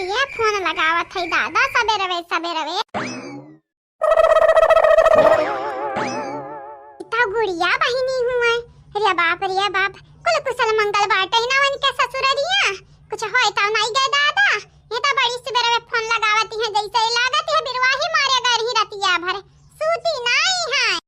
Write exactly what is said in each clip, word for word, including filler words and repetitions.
ये फोन लगावत है दादा सबेरवे सबेरवे। इतना गुड़िया बहिनी हुआ। रे बाप रे बाप, कुल कुशल मंगल बाटे ना उनके ससुररिया। कुछ होय तो नहीं गए दादा, ये तो बड़ी सबेरवे फोन लगावती है, जैसे ही लागत है बिरवाही मारे गए रही रतिया भर, सूती नहीं है।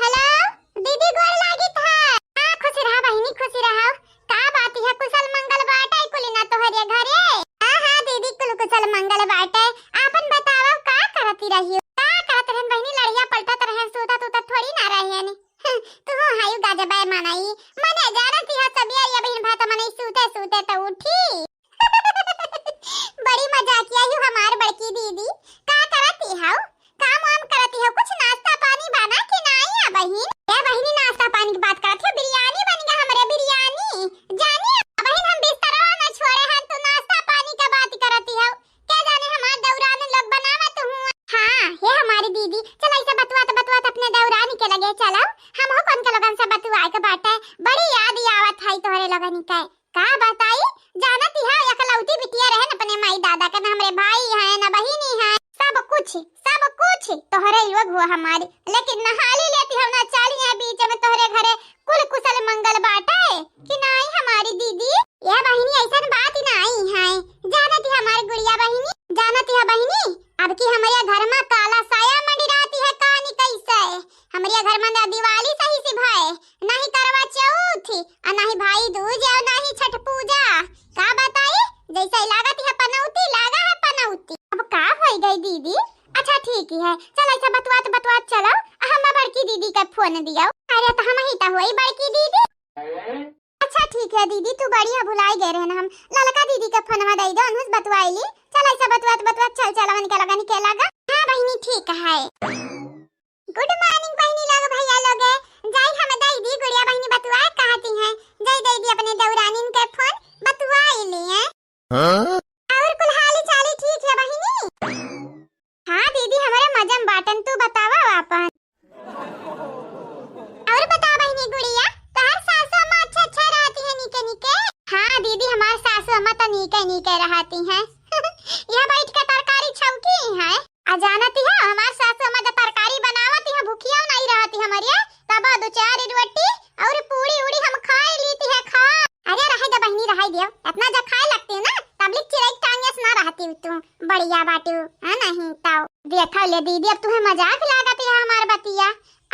हेलो दीदी, गोर लागित है। हाँ, खुश रहा बहिनी, खुश रहा। का बात है, कुशल मंगल बाटे कुल ना तोहरे घरे? हाँ हाँ दीदी, कुल कुशल मंगल बाटे। आपन बतावा, का करती रही? का करत रहन बहिनी, लड़िया पलटत रहन, सूतत उतत थोड़ी ना रहन। तू हायु गजबे मनई, मने जानती है सब ये बहिन भात मनई सूते सूते तो उठी। बड़ी मजाकिया ही हमार बड़की दीदी। का करती हौ? काम वाम करती हौ? कुछ नाश्ता पानी बना कि नाई है बहिन? ए बहिनी, नाश्ता पानी की बात करती हौ? बिरयानी बन गया हमरे, बिरयानी। जानी है बहिन, हम बिस्तरवा न छोड़े हैं, तू नाश्ता पानी का बात करती हौ। क्या जाने हमार दौरान लोग बनावत हुआ। हाँ, हे हमारी दीदी, चला ऐसे बतुआत बतुआत अपने दौरानी के लगे चला। हम हो कौन के लोगन से बतुआए के बाटे, बड़ी याद आवत है तोहरे लोगन के। का बताई, जानत ही है, एकलौती बिटिया रहन अपने माई दादा के, न हमरे भाई हैं, न बहिनी हैं, सब कुछ, सब कुछ तोहरे लोग हुआ हमारी, लेकिन नहाली लेती हम ना चाली है बीच में तोहरे घरे, कुल कुशल मंगल बाटे कि नाई हमारी दीदी? ये बहिनी ऐसन बात नाई है, जानत ही हमारी गुड़िया बहिनी, जानत ही बहिनी, अब की हमरे घर में काला साया मंडी रहती है, कहानी कैसे हमरे घर में ना दिवाली सही से भाई, नहीं करवा चौथ, आ नहीं भाई दूज, और नहीं छठ पूजा। का बताई, जैसे ही लागत है पनौती, लागा है पनौती। अब का होई गई दीदी? अच्छा ठीक ही है, चल ऐसा बतुआत बतुआत चलो, आ हम बड़की दीदी के फोन दियो। अरे तो हम ही तो होई बड़की दीदी। अच्छा ठीक है दीदी, तू बढ़िया भुलाई गए रहन, हम ललका दीदी के फोनवा दे दो, उनसे बतुआई ली। चल ऐसा बतुआत बतुआत चल चल, उनके लगन के लगा। हाँ बहिनी ठीक है। गुड मॉर्निंग बहिनी लोग, भैया लोग, जाई हम दई दी गुड़िया बहिनी बतुआ कहती हैं, जाई दई दी अपने दौरानिन के फोन बतुआ लिए। हाँ? और कुल हाली चाली ठीक है बहिनी? हाँ दीदी, हमारे मजम बाटन, तू बतावा आपन। और बता बहिनी गुड़िया, तोहर सासू अम्मा अच्छा अच्छा रहती है नीके नीके? हाँ दीदी, हमार सासू अम्मा तो नीके नीके रहती हैं। यह बैठ के तरकारी छौकी है। आ जानती है, हमार सासू अम्मा जब तरकारी बनावती है, भूखिया नहीं रहती हमारे, तब दो चार रोटी और पूड़ी उड़ी हम खाई लीती है, खा। अरे रहे दे बहिनी, रहे दियो, इतना जब खाए लगती है ना, तबलिक चिरई टांगे से ना रहती तू, बढ़िया बाटू, हाँ नहीं तो। देखा ले दीदी, अब तुम्हें मजाक लागत है हमार बतिया।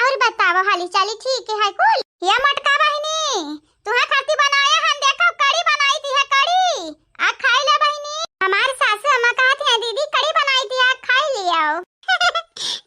और बताओ, हाली चाली ठीक है कुल? ये मोटका बहिनी, तुहे खाती बनाया हम, देखो कड़ी बनाई दी है, कड़ी। आ खाई ले बहिनी। हमार सासू अम्मा कहत हैं, "दीदी कड़ी बनाई दी है, खाई लियो।"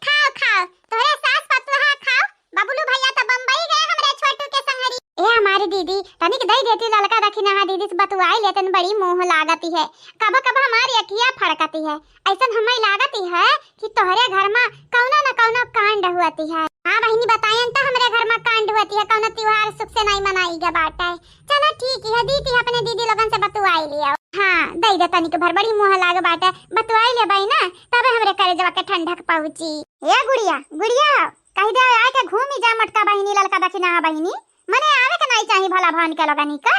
खाओ, खाओ, तोहरे सास पतोहा खाओ। बबलू भैया तो बम्बई गए हमरे छोटू के संगरी। ए हमारी दीदी, तनिक दई देती ललका दखिना, हाँ दीदी से बतुआई लेतन, बड़ी मोह लागती है। कब कब हमारी अखिया फड़कती है। ऐसन हमें लागती है कि तोहरे घर में कौनो न कौनो कांड हुअती है। हाँ बहिनी, बतायन तो हमरे घर में कांड हुअती है, कौनो त्योहार सुख से नहीं मनाई गया बाटे। चलो ठीक है, दीदी अपने दीदी लोगन से बतुआई लियो। हाँ, दई दे तनिक भर, बड़ी मुँह लाग बाटे, बतुआई लेबई ना, तबे हमरे करेजवा के ठंडक पहुँची। ए गुड़िया, गुड़िया, कह दे आए के घूमी जा मोटका बहिनी, ललका दखिना बहिनी, मने आवे के नहीं चाही भला भान के लोगनी के।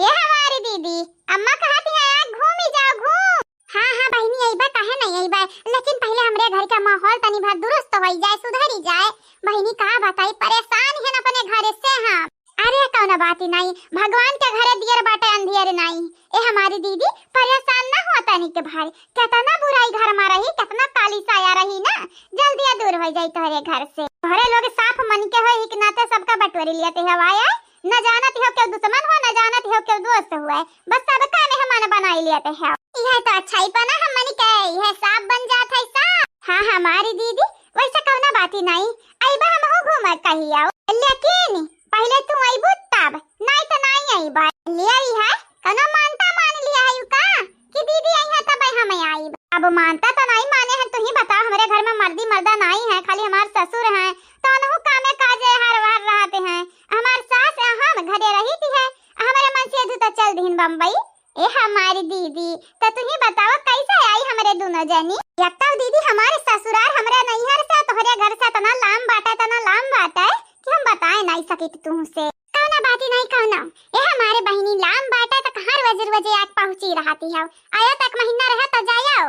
ए हमारी दीदी, अम्मा कहती है, "आज घूमी जाओ, घूम।" हाँ, हाँ बहिनी, अइबा, काहे नहीं अइबा, लेकिन पहले हमरे घर का माहौल तनी भर दुरुस्त होई जाए, सुधरी जाए। बहिनी, का बताई, परेशान है अपने घर से हम। अरे, कौनो बात ही नहीं, भगवान के घरे दियर बाटे, अंधियर नहीं। ए हमारी दीदी, परेशान ना हुआ तनी के भाई, कितना बुराई घर में रही, कितना काली साया रही ना, जल्दी दूर हो जाई तोहरे घर से। तोहरे लोग साफ मन के हो, एक नाते सबका बटोरी लिया ते हवाए। न जानत हो केव दुश्मन हो, न जानत हो केव दोस्त हुए, बस सबका मेहमान बनाई लेते हो। यह तो अच्छाई पना हमन के, यह साफ बन जात है साफ। हाँ हमारी दीदी, वैसे कौनो बात ही नहीं, अइबा हमहू घूमे कहियो, लेकिन पहले तू अइबू तब, नहीं तो नहीं अइबा। ले आई है, कौनो मानता मान लिया है यू का? कि दीदी आई है तब हम आई। अब मानता तो नहीं माने हैं, तू ही बता, हमरे घर में मर्दी मर्दा नहीं है, खाली हमार ससुर हैं, तो उनहु कामे काजे हर हर रहते हैं। हमार सास हम घरे रही थी है, हमारे मन से तो चल दीन बम्बई। ए हमारी दीदी, तो तू ही बताओ कैसे आई हमरे दोनों जनी? एक तो दीदी हमारे ससुरार हमरे नैहर से तोहरे घर से इतना लाम बाटे, इतना लाम बाटे कि हम बताए नहीं सकित तुमसे। का कौनो बात ही नहीं कौनो। ए हमारे बहिनी लाम बाटा त कहाँ रोज रोज आके पहुँची रहती है। आयो तक महीना रहा तो जायो।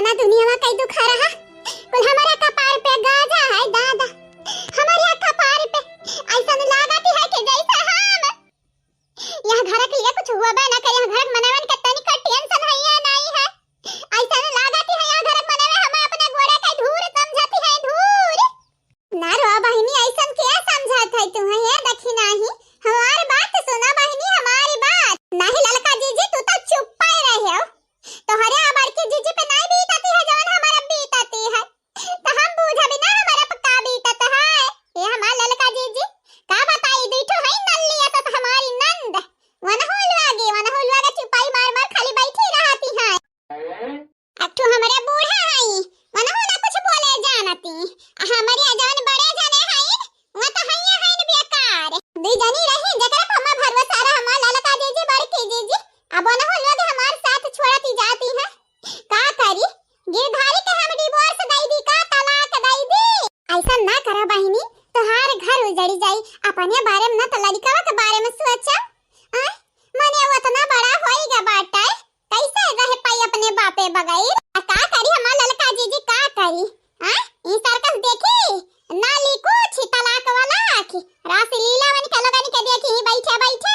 ना दुनिया में कई दुख रहा। कुल हमारे कपार पे गाजा है दादा। हमारे कपार पे ऐसा लागत है कि जैसे हम यहाँ घर के लिए कुछ हुआ बे ना करे, यहाँ घर के मनवन के तनिक टेंशन है या नहीं है। ऐसा लागत है यहाँ घर के मनवे हम अपने गोड़े के धूर समझती है, धूर। ना रो बहिनी, ऐसन क्या समझत है तू, है ये देखी नाही। हमार बात सुना बहिनी, हमारी बात। नाही ललका जीजी, तू तो चुप्पा ही रहे हो। तोहरे आ बड़की जीजी पे नहीं बीतती है जौन हमारे बीतती है। तो हम बूझा बिना हमारे पे का बीतत है। ये हमार ललका जीजी, का बताई, दुई ठो है नल्ली, तो हमारी नंद। वनहु लुआ गे, वनहु लुआ गे चुपाई मार मार खाली बैठी रहती है। एक ठो हमरे बूढ़ा हई, वनहु ना कुछ बोले जानती। आ हमरे जवन बड़े जने हई, वो तो हइये हइन बेकार। दुई जनी रही, जेकरे पर हमार भरोसा रहा, हमार ललका जीजी, बड़की जीजी। अब वनहु लोग हमार साथ छोड़ती जाती हैं। का करी? गिरधारी के हम divorce दई दी, का तलाक दई दी? ऐसा ना करा बहिनी, तोहार घर उजड़ी जाई। अपने बारे में ना तो लड़कवा के बारे में सोचा। आ? मने वो इतना बड़ा होई गा बाटे, कैसे रह पाई अपने बापे बगैर? आ का करी हमार ललका जीजी, का करी? हाँ, ई सर्कस देखी, ना ली कुछ तलाक वाला की रासलीला वनिका लोगन के देखी ही बैठे बैठे।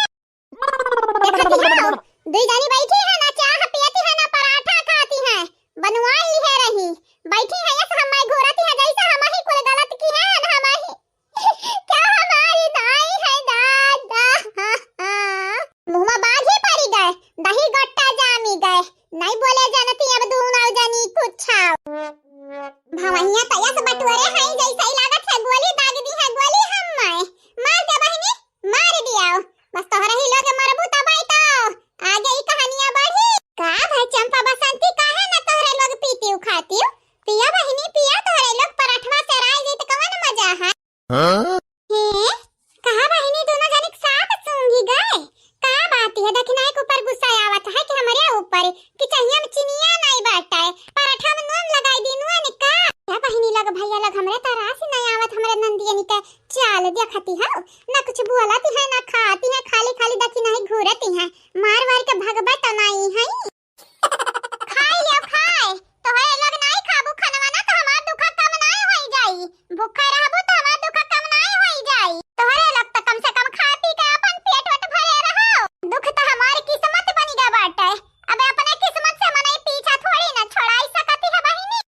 देखती हो, दुई जनी बैठी है ना, चाह पियती है ना, पराठा खाती है, बनवाई लिहे रही, बैठी है यस हमाई घूरती है जैसे हम ही कुल गलत की है ना हम ही। क्या हमारी दाई है दादा। मुँह में बाघी पड़ी गए, दही गट्टा जामी गए, नहीं बोले जानती अब दूनो जनी कुछ। भवैया तैया से बटोरे हैं, जैसे ही लागत है गोली दाग दी है, गोली हम माए मार दे बहिनी, मार दियाओ। बस तोहरे ही लोग मरबू तब आई तो आगे ही कहानियां बढ़ी। का भाई चंपा बसंती, काहे ना तोहरे लोग पीती उखाती? पिया बहिनी पिया, तोहरे लोग पराठवा से राय जीत कवन मजा है? हाँ? हे, कहा बहिनी दोनों जने के साथ सूंघी गए? का बात है, दखिनाई के ऊपर गुस्सा आवत है कि हमरे ऊपर कि चाहिए हम चिनिया नहीं बाटे, पराठा में नून लगाई दी, नून का? क्या बहिनी लग भैया लग हमरे तरह से नहीं आवत, हमरे नंदियनी के चाल देखती हो, ना कुछ बोलती है, ना खाती है, खाली खाली दखिनाई घूरती है, मार मार के भगबे तो नहीं है। खाए लियो, खाए। तोहरे लोग नाई खाबू खनवा ना, तो हमार दुख कम नाई होई जाई। भूखे रहबू, तो हमार दुख कम नाई होई जाई। तोहरे लोग तो कम से कम खा पी के अपन पेट वेट भरे रहो। दुख तो हमार किस्मत बनी गा बाटे। अब अपने किस्मत से मनई पीछा थोड़ी ना छोड़ाई सकती है बहिनी।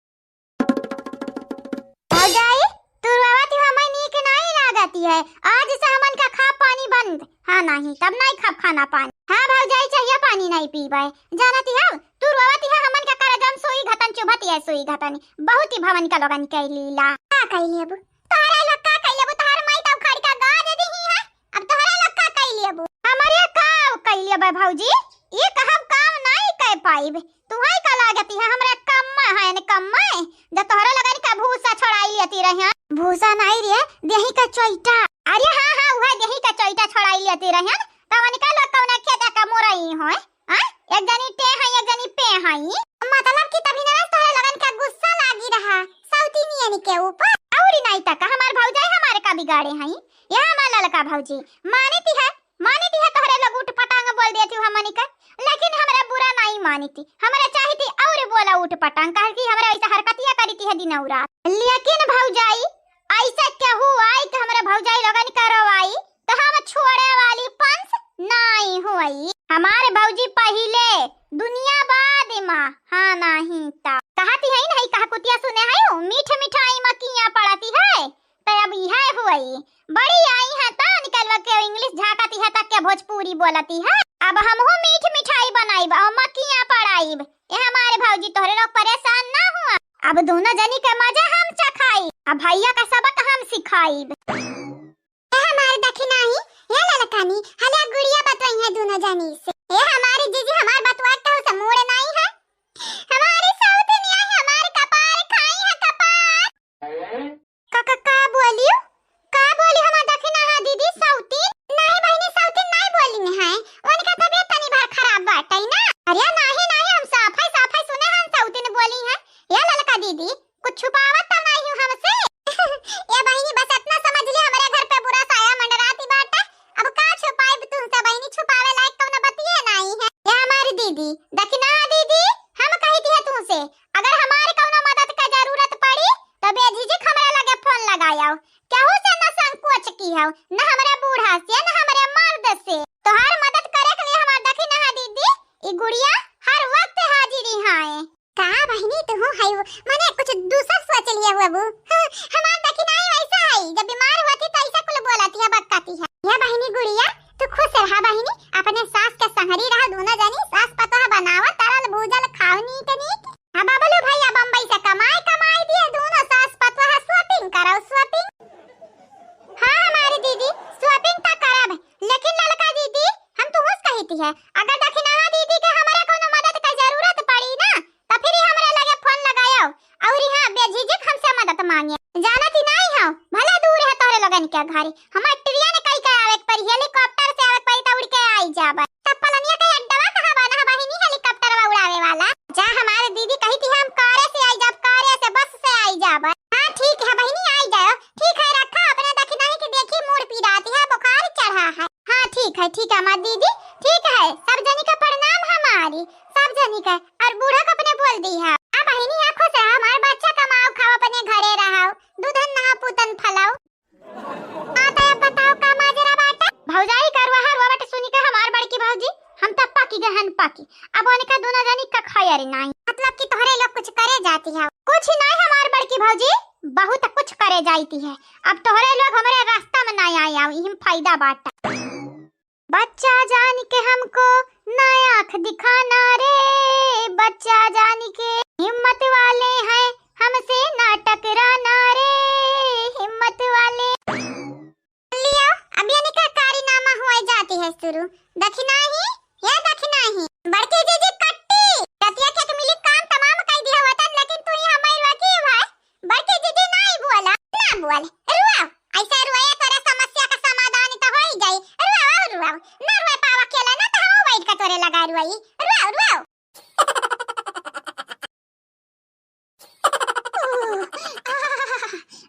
भौजाई, तू रोवत हो, हमें नीक नाई लागत है। आज से हमन का खा पानी बंद। हाँ, नहीं, तब नहीं खाब खाना पानी। हाँ भौजाई, चाहिए पानी नहीं पीबे। जानती हो, तू रोवत हो, हमन का करजम सुई घतन चुभत है, सुई घतन। बहुत ही भवन का लोगन के लीला। का कई लेबू? तोहरे लोग का कई लेबू? तोहर माई तो उखाड़ के गाज दिही है। अब तोहरे लोग का कई लेबू? हमरे का कई लेबे भौजी? ये कहब काम नहीं कह पाइब। तुहई का लागती है, हमरे कम्मा है न कम्मा, जब तोहरे लगन का भूसा छोड़ाई लेती रहे। भूसा नहीं रे, देही का चोइटा। अरे हाँ, हाँ, उहे देही का चोइटा छोड़ाई लेती रहे। तवन का लोग कौना खेत का मुरई होए? हाँ? एक जनी टे है, एक जनी पे है। मतलब कि तभी ना तोहरे लगन का गुस्सा लागी रहा सौतीनियन के ऊपर। और नहीं तक हमार भौजाई हमारे का बिगाड़े हैं, ये हमार ललका भौजी मानती है। मानी दिया तोहरे लोग उठ पटांग बोल देती हो हमनी के, लेकिन हमरा बुरा नहीं मानी थी, हमरा चाही थी और बोला उठ पटांग, काहे कि हमरा ऐसा हरकतिया करी थी है दिन और रात। लेकिन भौजाई, ऐसा केहू आई कि हमरा भौजाई लोगन करो आई, तो हम छोड़े वाली पंस नहीं हुई। हमारे भौजी पहिले दुनिया बाद माँ, हाँ नहीं ता। कहती है नहीं, कहा कुतिया सुने है, मीठ मिठाई मकिया पड़ती है। त अब इहे हुई, बड़ी आई है त निकलवा के English झाँकती है, तक के भोजपुरी बोलती है। अब हमहू मीठ मिठाई बनाइब और मक्खियाँ पड़ाइब। ए हमारे भौजी, तोहरे लोग परेशान ना हुआ। अब दोनों जनी के मजा हम चखाई, अब भैया का सबक हम सिखाइब। ए हमारे दखिनाही, ए ललकानी, हले गुड़िया बतवाई है दोनों जनी से। ए हमारी जीजी, हमार बतवा कहू से मूड़ नहीं है। हमारी सौतनिया है, हमार कपार खाई है, कपार। का, का, का बोलियो? का बोली हमार दखिना हा दीदी, सौतीन? नहीं बहिनी, सौतीन नहीं बोली है। उनका तबीयत तनी भर खराब बाटे ना। अरे नहीं, नहीं, हम साफाई, साफाई सुने हन सौतीन बोली है। ये ललका दीदी, कुछ छुपावत तो नहीं हूँ हमसे? ये बहिनी, बस इतना समझ ले, हमारे घर है। अगर दखिनहा दीदी के हमरे कोनो मदद के जरूरत पड़ी ना, त फिर ही हमरे लगे फोन लगायो और यहाँ बेझिझक हमसे मदद मांगे। जानती नहीं हो, भले दूर है तोहरे लोगन के घर, हमार ट्रेन कई के आवे के पड़ी, हेलीकॉप्टर से आवे के पड़ी, त उड़ के आई जाबे। तब पलनिया के अड्डवा कहाँ बना है बहिनी हेलीकॉप्टरवा उड़ावे वाला? जा, हमारे दीदी कही थी हम कारे से आई जाब, कारे से, बस से आई जाब। हाँ ठीक है बहिनी, आई जाओ। ठीक है, रखा अपने दखिनही के, देखी मूड़ पिराती है, बुखार चढ़ा है। हाँ ठीक है, ठीक है हमार दीदी, ठीक है, सब जनी का प्रणाम हमारी, सब जनी का। और बूढ़ा को अपने बोल दी है, हाँ बहिनी, हाँ खुश रहा, हमार बच्चा कमाओ खाओ, अपने घरे रहो, दूधन नहा पूतन फलाओ। हाँ, तो अब बताओ का माजरा बाटे? भौजाई का रोहा रोवट सुनी के हमार बड़की भौजी, हम त पाकी गहन पाकी। अब उनका दोनों जनी का खैर नाई। मतलब कि तोहरे लोग कुछ करे जाती है? कुछ नाई हमार बड़की भौजी, बहुत कुछ करे जाती है। अब तोहरे लोग हमरे रास्ता में नाई आए आओ, इही में फायदा बाटे। बच्चा जान के हमको ना आँख दिखाना रे, बच्चा जान के हिम्मत वाले हैं, हमसे ना टकराना रे, हिम्मत वाले। लियो, अब यानी का कारनामा हुआ जाती है शुरू। दखिनही, या दखिनही। बड़की जीजी कट्टी, रतिया के मिली काम तमाम कई दिया होतन, लेकिन तू ही हमारी रोकी भाई। बड़की जीजी नाई बोला, ना बोल, रुआओ। ऐसे रुआए तोरे समस्या का समाधान तो हो ही जाई। रुआओ, रुआओ, ना रुए पावा अकेला ना, तो हम बैठ के तोरे लगा रुआई। रुआओ, रुआओ।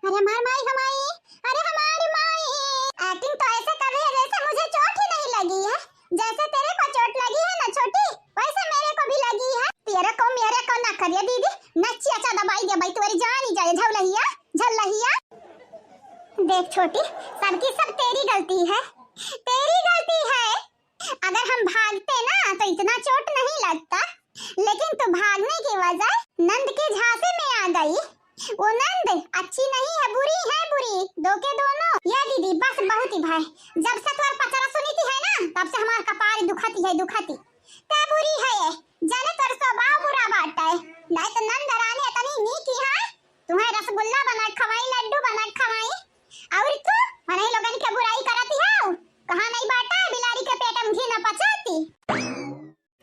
अरे हमार माई, हमाई, अरे हमारी माई। Acting तो ऐसे कर रही है जैसे मुझे चोट ही नहीं लगी है। जैसे तेरे को चोट लगी है ना छोटी, वैसे मेरे को भी लगी है। तेरे को मेरे को ना करिए दीदी, नचिया चा दबाई दे भाई, तुम्हारी जान ही जाए, झौलहिया, झल्लहिया। देख छोटी, सबकी सब तेरी गलती है, तेरी गलती है। अगर हम भागते ना तो इतना चोट नहीं लगता, लेकिन तू भागने की वजह नंद के झांसे में आ गई। वो नंद अच्छी नहीं है, बुरी है, बुरी, दो के दोनों। ये दीदी बस बहुत ही भाई, जब से तोर पचरा सुनी थी है ना, तब से हमार कपार दुखती है, दुखती। ते बुरी है ये, जाने तोर स्वभाव बुरा बाटे। नहीं तो नंद रानी इतनी नीक है, तुम्हें रसगुल्ला बना खवाई, लड्डू बना खवाई, और तू मनई लोगन के बुराई करती हो। कहाँ नहीं बाटा बिलारी के पेट में घी न पचाती।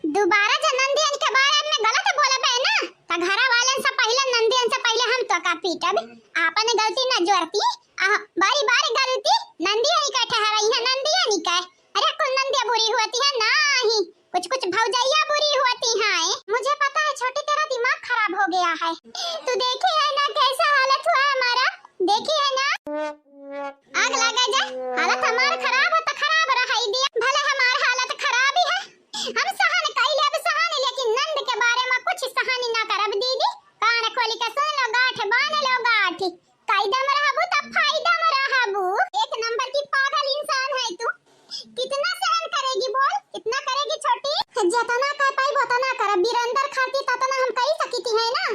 दोबारा जे नंदियन के बारे में गलत बोलबे ना, त घरा वालन से पहिले, नंदियन से पहिले हम तो का पीटब। आपन गलती न जोरती, आ बारी बारी गलती नंदियन के ठहराई है, नंदियन के। अरे कुल नंदिया बुरी होती है नहीं, कुछ कुछ भौजैया बुरी होती हैं। मुझे पता है छोटी, तेरा दिमाग खराब हो गया है। तू देखी है ना कैसा हालत हुआ हमारा, देखी है ना। आग लगा जा, हालत हमार खराब है तो खराब रहाई दिया, भले हमार हालत खराब ही है। हम सहन कई लेब सहन, लेकिन नंद के बारे में कुछ सहन ना करब दीदी। कान खोली के सुन लो, गांठ बांध लो गांठ। कायदा में रहबू तब फायदा में रहबू। एक नंबर की पागल इंसान है तू। कितना सहन करेगी बोल, कितना करेगी छोटी? जितना कर पाई उतना करब, बीरेंद्र खातिर ततना हम करी सकी थी है ना।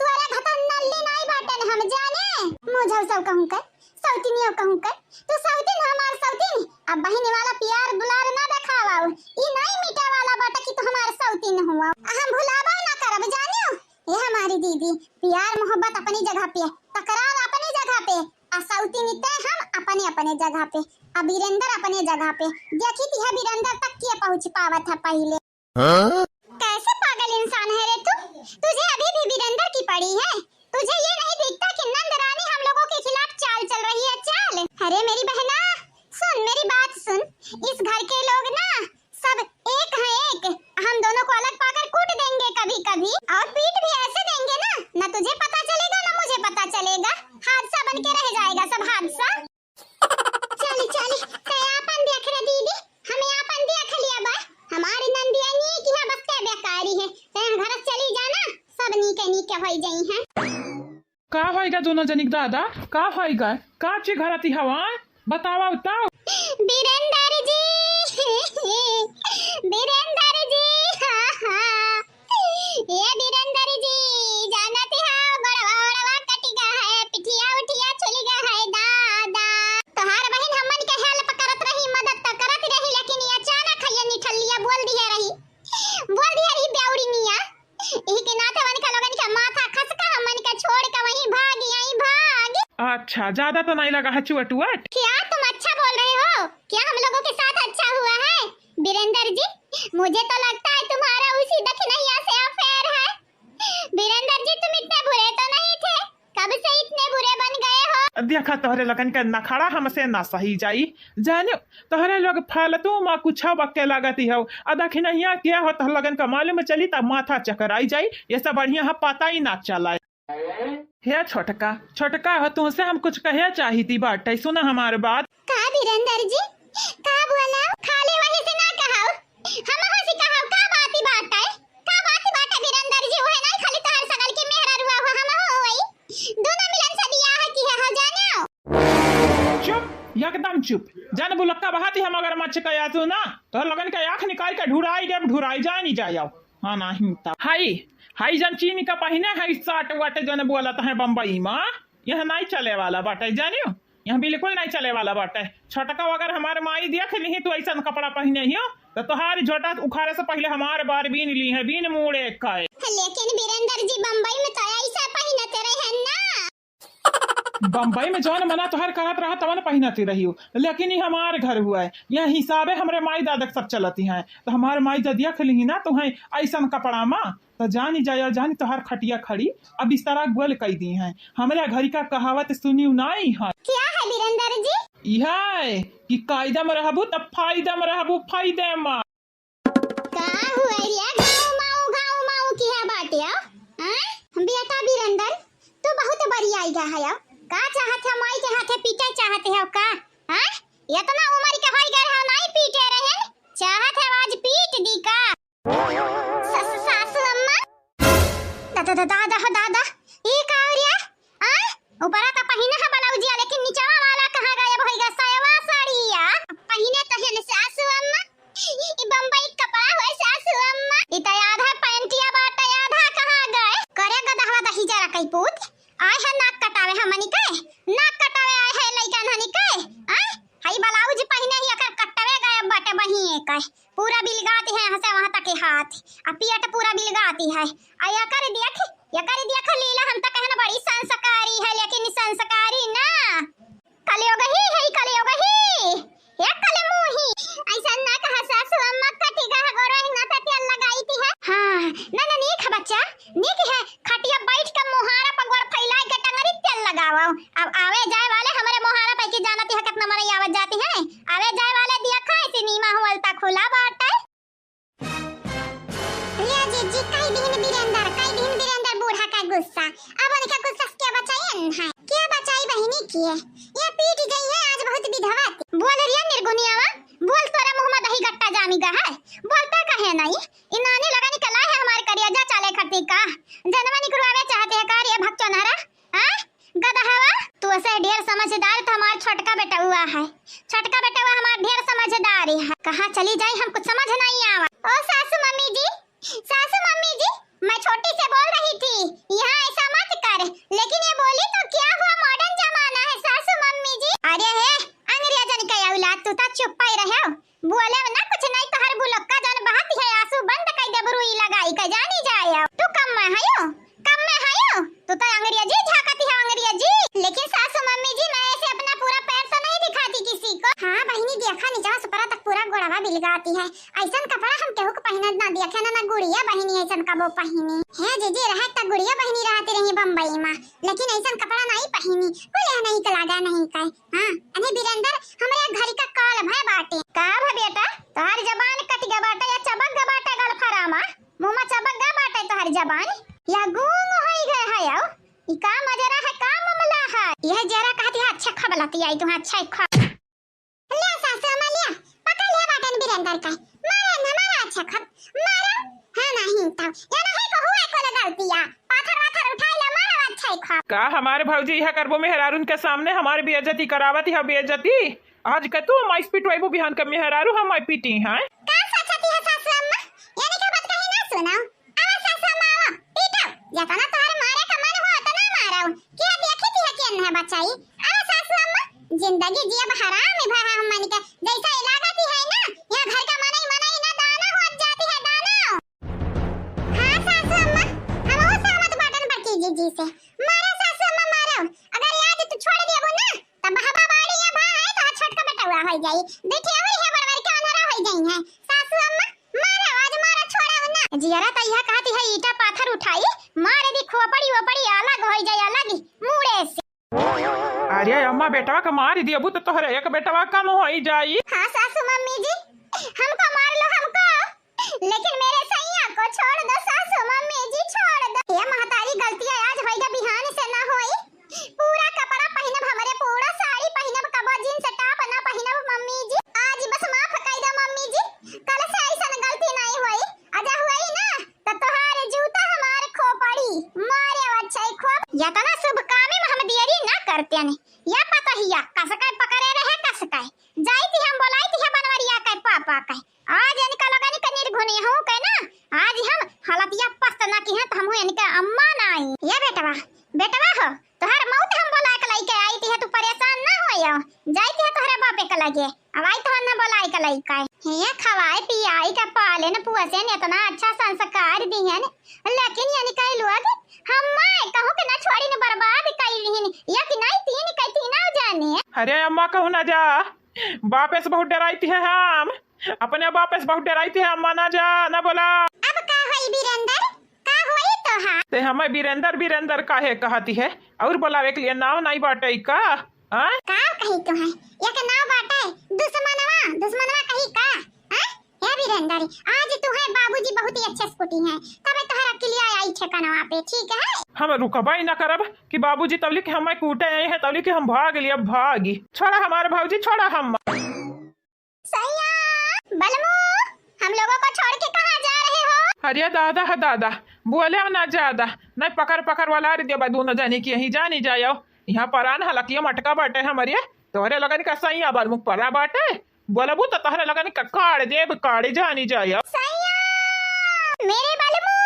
तोरे घतन नल्ली नाई बाटन हम जाने। मुझे सब कहूँ कर, सौतिनियो कहूँ कर, तू सौतिन हमार सौतिन। अब बहिनी वाला प्यार दुलार ना देखावाऊ, ई नाई मिटे वाला बाटे कि तू हमार सौतिन हुआ। हम भुलाबो ना करब जानियो। ए हमारी दीदी, प्यार मोहब्बत अपनी जगह पे, तकरार अपनी जगह पे, आ सौतिन ते हम अपने अपने जगह पे, आ बीरेंद्र अपने जगह पे। देखी थी है बीरेंद्र तक के पहुँच पावत है पहिले। हाँ? कैसे पागल इंसान है रे तू? तुझे अभी भी बीरेंद्र की पड़ी है। तुझे ये नहीं दिखता कि नंद रानी हम लोगों के खिलाफ चाल चल रही है, चाल? अरे मेरी बहना, सुन मेरी बात सुन, इस घर के लोग ना सब एक हैं एक, हम दोनों को अलग पाकर कूट देंगे कभी कभी, और पीट भी ऐसे देंगे ना, ना तुझे पता चलेगा ना मुझे पता चलेगा, हादसा बन के रह जाएगा सब हादसा। चली, चली, ते आपन देख रे दीदी, हमें आपन देख लिया बा। हमारी नंदिया नीक है, बस ते बेकारी है। ते घर से चली जाना, सब नीके नीके होई जाई हैं। का होइगा दोनों जनिक दादा, का होइगा? का ची घरती हवा? बतावा, बताओ। बीरेंद्र जी, बीरेंद्र जी, हाँ, हाँ। ए बीरेंद्र जी, जानत हो, गोड़वा ओड़वा कटि गा है, पिठिया उठिया छुलि गा है, दादा। तोहार बहिन हमन के help करत रही, मदद त करत रही, लेकिन ई अचानक है ये निठल्लिया बोल दिहे रही, बोल दिहे रही बेउरी निया। इही के नाते वनका लोगन के माथा खसका, हमन के छोड़ के वहीं भाग आई, भाग। अच्छा, ज्यादा तो नहीं लगा है चुअट उअट? क्या तुम अच्छा बोल रहे हो? क्या हम लोगों के साथ अच्छा हुआ है? बीरेंद्र जी, मुझे तो लगता है तुम्हारा उसी दखिनहिया से अफेयर है। वीरेंद्र जी, तुम इतने बुरे तो नहीं थे, कब से इतने बुरे बन गए हो? देखा, तोहरे लोगन के नखड़ा हमसे ना सही जाई, जानियो। तोहरे लोग फालतू मा कुछ बक्के लागत ही हो। आ दखिनहिया क्या हो, तोहरे लोगन का मालूम चली, तब माथा चकराई जाई। ये सब बढ़िया है, पता ही ना चला। हे छोटका, छोटका हो, तुमसे हम कुछ कहे चाहिती बाटे, सुना हमार बात। का वीरेंद्र जी, का बोला? खाली वही से ना कहाओ, हमहू से कहाओ, का बात ही बाटे? का बात ही बाटे वीरेंद्र जी? वह नहीं खाली तोहर सगल की मेहरा रुआ हुआ, हमहू वही दोनों मिलन से बियाह की है, हो जाने। चुप, एकदम चुप। जान बुलक्का बहाती हम अगर मच के आसू ना, तो लोगन के आँख निकाल के ढुराई देब, ढुराई जानी जाओ। हाँ, नहीं तब। हाई, हाई जन चीनी का पहिने है, साट वाटे जन बोलत है बम्बई मा, यह नहीं चले वाला बाटे, जानियो, यह बिल्कुल नहीं चले वाला बाटे। छोटका अगर हमार माई देख लिही तू ऐसन कपड़ा पहिने हियो, तो तोहार झोटा उखाड़े से पहिले हमार बार बीन ली है, बीन मूड़े का। लेकिन वीरेंद्र जी, बम्बई में तो ऐसा पहिनते रहे ना। बम्बई में जौन मना तोहर कहत रहा तवन पहिनती रहियो, लेकिन ई हमार घर हुआ है, यह हिसाबे हमरे माई दादा के सब चलती हैं। तो हमार माई जब देख लिही ना तोहें ऐसन कपड़ा मा, तो जानी जाया जानी तोहर खटिया खड़ी, अब बिस्तरा गोल कई दी हैं। हमरे घरी का कहावत सुनियो नाई है। क्या है वीरेंद्र जी? यह है कि कायदा में रहबू तब फायदा में रहबू, फायदे में। का हुआ रे? घाऊ माऊ, घाऊ माऊ किहा बाटे, आ? आय? बेटा वीरेंद्र, तू बहुत बरियाई गा है, आ? का चाहत है, माई के हाथे पीटे चाहत है, का? आय? इतना उम्र के होई गए हो, नहीं पीटे रहे, चाहत है आज पीट दी का? स-, स-, सासू अम्मा? दादा, दादा, दादा हो दादा, ई का हो रे? आय? ऊपरा त पहिने है ब्लाउजिया, लेकिन निचवा वाला कहाँ गायब होई गा? सयवा साड़िया पहिने तो है न सासू अम्मा। ई बम्बई कपड़ा होए सासू अम्मा। ई त आधा पैंटिया बाटे, आधा कहाँ गए? करे गदहवा दही जरा कई पूत। आए है नाक कटावे हमनी के, नाक कटावे आए है लइका ननी के। आए, हई ब्लाउज पहिने ही एकर कटवे गायब बाटे बहिए के। पूरा बिलगाती है यहाँ से वहाँ तक के हाथ, आ पेट पूरा बिलगाती है। आ एकर देख, एकर देख लीला, हम तो कहन बड़ी संस्कारी है, लेकिन ई संस्कारी ना। कलयुग ही है, कलयुग ही। ए कलमुही, ऐसा ना कहा सासू अम्मा, कटी गह गोरो ना त तेल लगाई थी है। हाँ, ना, ना, नीक है बच्चा, नीक है। खटिया बैठ के मोहारा पर गोड़ फैलाए के टंगरी तेल लगावो। अब आवे जाए वाले हमरे मोहारा पे की जानती है कितना मनई आवत जाती है। आवे जाए वाले दिया खाए सिनेमा हॉल तक खुला बाटे। लिया जीजी, कई दिन वीरेंद्र, कई दिन वीरेंद्र बूढ़ा का गुस्सा। अब उनका गुस्सा से क्या बचाई है? क्या बचाई बहिनी की है? ये पीट गई है आज बहुत विधवा। बोल रिया निर्गुनियावा, बोल तोरा मुँह में दही गट्टा जामी गा है। बोलता काहे नहीं? ई नानी लगन के लाए है हमार करिया जा चाले खरती का। जनवा निकलवावे चाहते है का रे भक्चोनारा? हाँ? गदहवा, तू ऐसे ढेर समझदार तो हमार छोटका बेटउआ है। छोटका बेटउआ हमार ढेर समझदार है। कहाँ चली जाई हमको समझ नहीं आवा। ओ सासू मम्मी जी, सासू मम्मी जी, मैं छोटी से बोल रही थी, यहाँ ऐसा मत कर। लेकिन ये बोली तो क्या हुआ, मॉडर्न जमाना है सासू मम्मी जी। अरे हे, अंग्रेजन के औलाद, तू तो चुप ही रहो। बोले ना कुछ नहीं, तोहर बुलक्का जौन बहत है आंसू बंद कई देब रुई लगाई के जानी जाए। तू कम में हयो, कम में हयो, तू तो अंग्रेजी झांकती है अंग्रेजी। लेकिन सासू मम्मी जी, मैं ऐसे अपना पूरा पैर तो नहीं दिखाती किसी को। हाँ बहिनी, देखा निचवा से ऊपरा तक पूरा गोड़वा बिलगाती है। ऐसन कपड़ा हम केहू को पहिनत ना देखे ना, ना गुड़िया बहिनी ऐसन कबो पहिनी। हे जीजी, रहे त गुड़िया बहिनी रहती रही बम्बई में, लेकिन ऐसन कपड़ा नहीं पहिनी। बोले नहीं के लागा नहीं कहे। हाँ, अने वीरेंद्र, हमरे घर का कॉल भय बाटे। का भय बेटा, तोहार जबान कट गया बाटे या चबक गया बाटे गलफरामा? मुँह में चबक गया बाटे तोहार जबान? या गूंग होई गए है? आओ, ई का मजरा है, का मामला है? यह जरा कहती है, अच्छा खबलती आई तू, अच्छा खा। लिया सासू अम्मा, लिया, पकड़ लिया बाटन वीरेंद्र का। मारा ना, मारा अच्छा खब, मारा। हाँ, नहीं तो, या नहीं को हुआ को लगा दिया। पाथर वाथर उठाई ला, मारा अच्छा खब। का हमारे भौजी यह करबो मेहरारून के सामने हमारी बेइज्जती करावत है, बेइज्जती? आज का तू माइस पिटवाइबू, बिहान का मेहरारू हम माई पीटी हैं। का सोचती है सासू अम्मा? यानी का बात कही ना सुनाओ। आवा सासू अम्मा, आवा, पीटो। जतना तोहरे मारे का मन हो, उतना मारो। क्या देखी थी है कि अन्हे बचाई? आवा सासू अम्मा, जिंदगी जियब हराम ही भा हमन के। जैसा इलाका थी है ना, यहाँ घर का मनई मनई ना दाना हो जाती है, दाना। हाँ सासू अम्मा, हम वो सहमत बाटन बड़की जीजी से। मारो सासू अम्मा, मारो। अगर आज तू छोड़ देबो ना, तब हवा बाड़ी या भा है तो छोटका बेटवा हो जाई। देखिए, वही है बड़वर के अनहरा हो जाई है। सासू अम्मा, मारो, जियरा त इहा कहती है ईटा पाथर उठाई, मार दी खोपड़ी ओपड़ी अलग होई जाए, अलग ही मूड़े से। अरे अम्मा, बेटवा के मार देबू त तोहरे एक बेटवा कम होई जाई। हाँ सासू मम्मी जी, हमको मार लो हमको, लेकिन मेरे सैया को छोड़ दो सासू मम्मी जी, छोड़ दो। ये महतारी गलतियाँ आज होइगा, बिहान से ना होई। पूरा कपड़ा पहिनब हमरे, पूरा साड़ी पहिनब, कबो जींस टॉप ना पहिनब मम्मी जी। आज बस माफ कई दो मम्मी जी, कल से ऐसन गलती नहीं होई। अजा हुई ना त तोहार जूता हमार खोपड़ी, मारे अच्छा ही खोप। यतना शुभ कामे में हम देरी ना करते ने। या पतहिया कसकाय पकड़े रहे, कसकाय जाई थी हम बोलाई थी बनवरिया के पापा के। आज इनका लगन के निर्गुणी हूँ के ना, आज हम हालतिया पस्त ना की है त हम इनके अम्मा ना आई। ये बेटवा, बेटवा हो, तोहर मौत हम बोला के लइके आई थी, तू परेशान ना होयो। जाई थी तोहरे बापे के लगे, अब आई तोहर ना बोलाई के लइके। हे खवाए पियाई के पाले न पुअसे न इतना अच्छा संस्कार दिहन, लेकिन यानी कई लोग हम माय कहूँ के ना छोड़ी न बर्बाद कई लिहिन, या कि नहीं तीन कई तीनों जाने। अरे अम्मा कहूँ ना जा, बापे से बहुत डराई थी हम, अपने बापे से बहुत डराई थी हम, अम्मा ना जा, ना बोला। अब का होई बीरेंदर, का होई तोहार? ते हमें बीरेंदर बीरेंदर काहे कहती है? और बोलावे के लिए नाव नहीं बाटे का? हाँ? का कही तू है? एक नाव बाटे दुश्मनवा, दुश्मनवा कही का? हाँ? हे बीरेंदर, आज तू है बाबूजी बहुत ही अच्छे से कुटी है, तबे तोहरा के लिए आई ठिकानवा पे, ठीक है? हम रुकबा ही ना करब कि बाबूजी तबली के हमें कूटे आई है, तबली के हम भाग लिए, भागी। छोड़ा हमारे भौजी, छोड़ा हम। सैया, बलमू, हम लोगों को छोड़ के कहाँ जा रहे हो? अरे दादा है दादा, बोले ना ज्यादा, नहीं पकड़ पकड़ वाला रे देबा दोनों जाने की यहीं जानी जायो। यहाँ परान हलकिया मटका बाटे हमरे, तोहरे लगन का सैया बलमू परा बाटे, बोलबू तो तोहरे लगन का काड़ देब, काड़े जानी जायो। सैया, मेरे बलमू।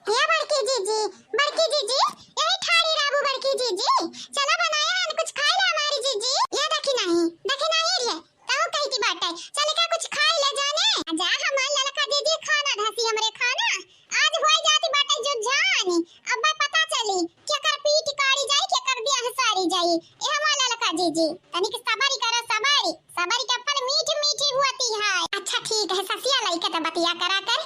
हे बड़की जीजी, बड़की जीजी, यही ठाड़ी रहबू बड़की जीजी। चला बनाया है कुछ खाए ला हमारी जीजी। ये देखी नहीं, देखी नहीं रे, कहूँ कही की बात है। चल का कुछ खाए ले जाने। जा हमार ललका जीजी खाना धसी हमरे खाना। आज होई जाती बाटे जुझानी। अब पता चली केकर पीठ काड़ी जाई, केकर देह सारी जाई। ए हमार ललका जीजी, तनिक सबर करा, सबर। सबर के फल मीठ मीठ होती है। अच्छा ठीक है, ससिया लइके तो बतिया करा कर।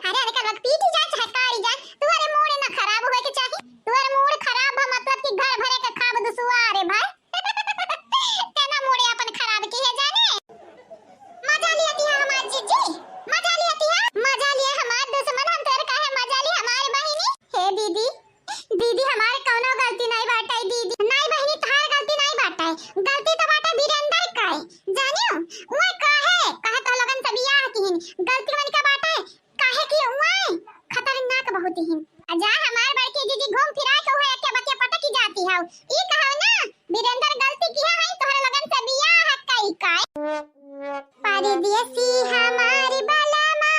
अरे, अरे, कल पीटी जाए चाहे काड़ी जाए, तुहरे मूड ना खराब होए के चाही। तुहरे मूड खराब बा, मतलब कि घर भरे के खाब दुसुआरे भाई। तेना मूड अपन खराब की है जाने। मजा लिया तिहा हमार जीजी, मजा लिया तिहा, मजा लिया हमार दुश्मन, हम तोर काहे मजा ली हमार बहिनी। हे दीदी, दीदी, हमार कौनो गलती नहीं बाटे दीदी। नहीं बहिनी, तहार गलती नहीं बाटे, गलती तो बाटे वीरेंद्र का है। जानियो, वो काहे, काहे तो लोगन से बियाह किहिन, गलती उनका बाटे, काहे कि वो खतरनाक बहुत ही। आ जा हमार बड़की दीदी घूम फिरा के वो एक बतिया पटकी जाती है। ई कहो ना, वीरेंद्र गलती किहा है, तोहरे लोगन से बियाह कई का। परदेसी हमारी बलमा,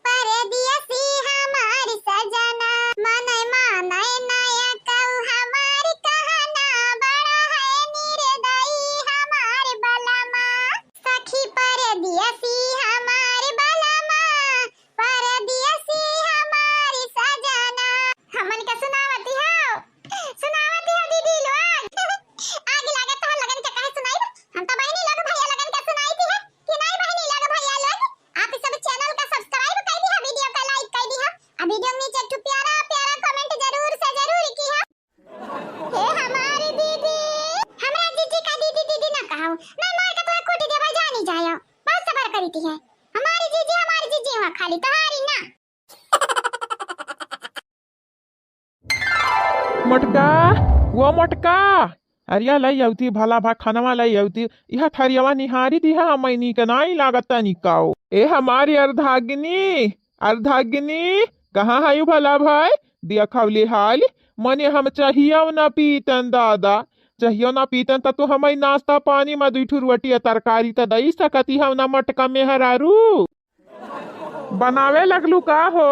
परदेसी हमारी सजना, मनय मानय नया कऊ हमारी कहना, बड़ा है निर्दयी हमारी बलमा। सखी परदेसी हमारी बलमा, परदेसी हमारी सजना। हमन का सुनावती हो, सुनावती हो दीदी लोग। आग लागत हो लगन के काहे सुनाई? हम तो बहिनी लोग भैया लगन के सुनाई थी है कि नहीं बहिनी लोग भैया लोग? आप इस सब चैनल का सब्सक्राइब कर दी है, वीडियो का लाइक कर दी है, आ वीडियो के नीचे एक ठो प्यारा प्यारा कमेंट जरूर से जरूर की है। हे हमारी दीदी, हमरा जीजी का दीदी दीदी ना कहो, मैं मार के तोरा कूट देबे जानी जायो। बहुत सबर करी थी है। हमारी जीजी, हमारी जीजी हुआ खाली तोहारी ना। मोटका, वो मोटका, अरिया लई अउती भला भा खनवा लई अउती। इहा थरियवा निहारी दिहा, हमैनी के नाई लागत तनिकाओ। ए हमारी अर्धागिनी, अर्धागिनी, कहाँ है यू भला भाई? दिया खवली हाल, मने हम चाहियो ना पीतन दादा, चाहियो ना पीतन त तू हमई नाश्ता पानी में दुई ठो रोटी आ तरकारी त दई सकती हो ना मोटका मेहरारू। बनावे लगलू का हो?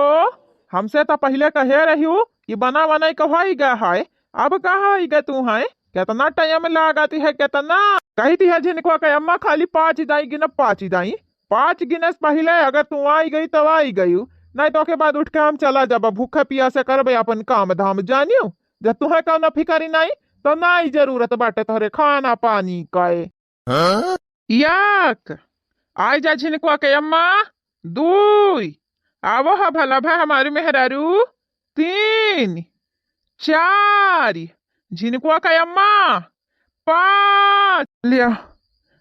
हमसे त पहिले कहे रहियो कि बना बनाई कहवाई गा है, अब कहाँ आई गा तू है? केतना टाइम लागत है, केतना। कही थी है झिनकवा के अम्मा खाली पाँच दाई गिनब, पाँच दाई, पाँच गिने से पहिले अगर तू आई गई तब आई गई, नहीं तो के बाद उठ के हम चला जाबा, भूखे पियासे करबे अपन काम धाम जानियो। जब तुहे कौनो फिकरी नहीं तो नहीं जरूरत बाटे तोहरे खाना पानी का। हाँ? याक, आइ जा झिनकुआ के अम्मा, दुइ। आवो ह भला भा हमारी मेहरारू, तीन। चार। झिनकुआ के अम्मा, पाँच। लिया,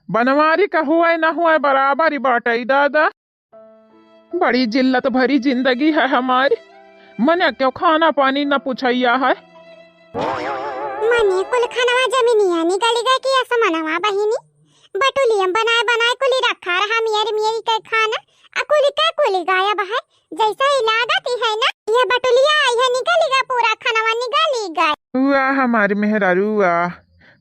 बनवारी का हुआ न हुआ बराबर ही बाटइ दादा। बड़ी जिल्लत भरी जिंदगी है हमारी। मने क्यों खाना पानी न पूछइया है। मने कुल खानवा जमीनिया निकल गए कि असमनवा बहिनी। बटुलियम बनाए बनाए कुली रखा रहा मियर मियर के खाना। आ कुली का कुली गायब है। जैसा ही लागत ही है ना, यह बटुलिया आई है निकल गया पूरा खानवा निकल गए। वाह हमारी मेहरारू वाह।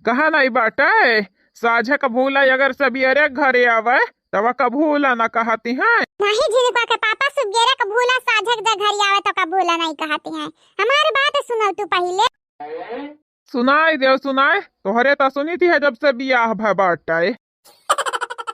कहा नहीं बाटइ, साझक भूला अगर सबियरे घरे आवइ तब का भूला न कहती हैं। नहीं झिनकुआ के पापा, सुबेरे का भूला साझक जे घरे आवइ तो का भूला नहीं कहती हैं। हमारी बात सुनो तू पहिले। सुनाइ देउ सुनाइ, तोहरे त सुनित है जब से बियाह भा बाटइ।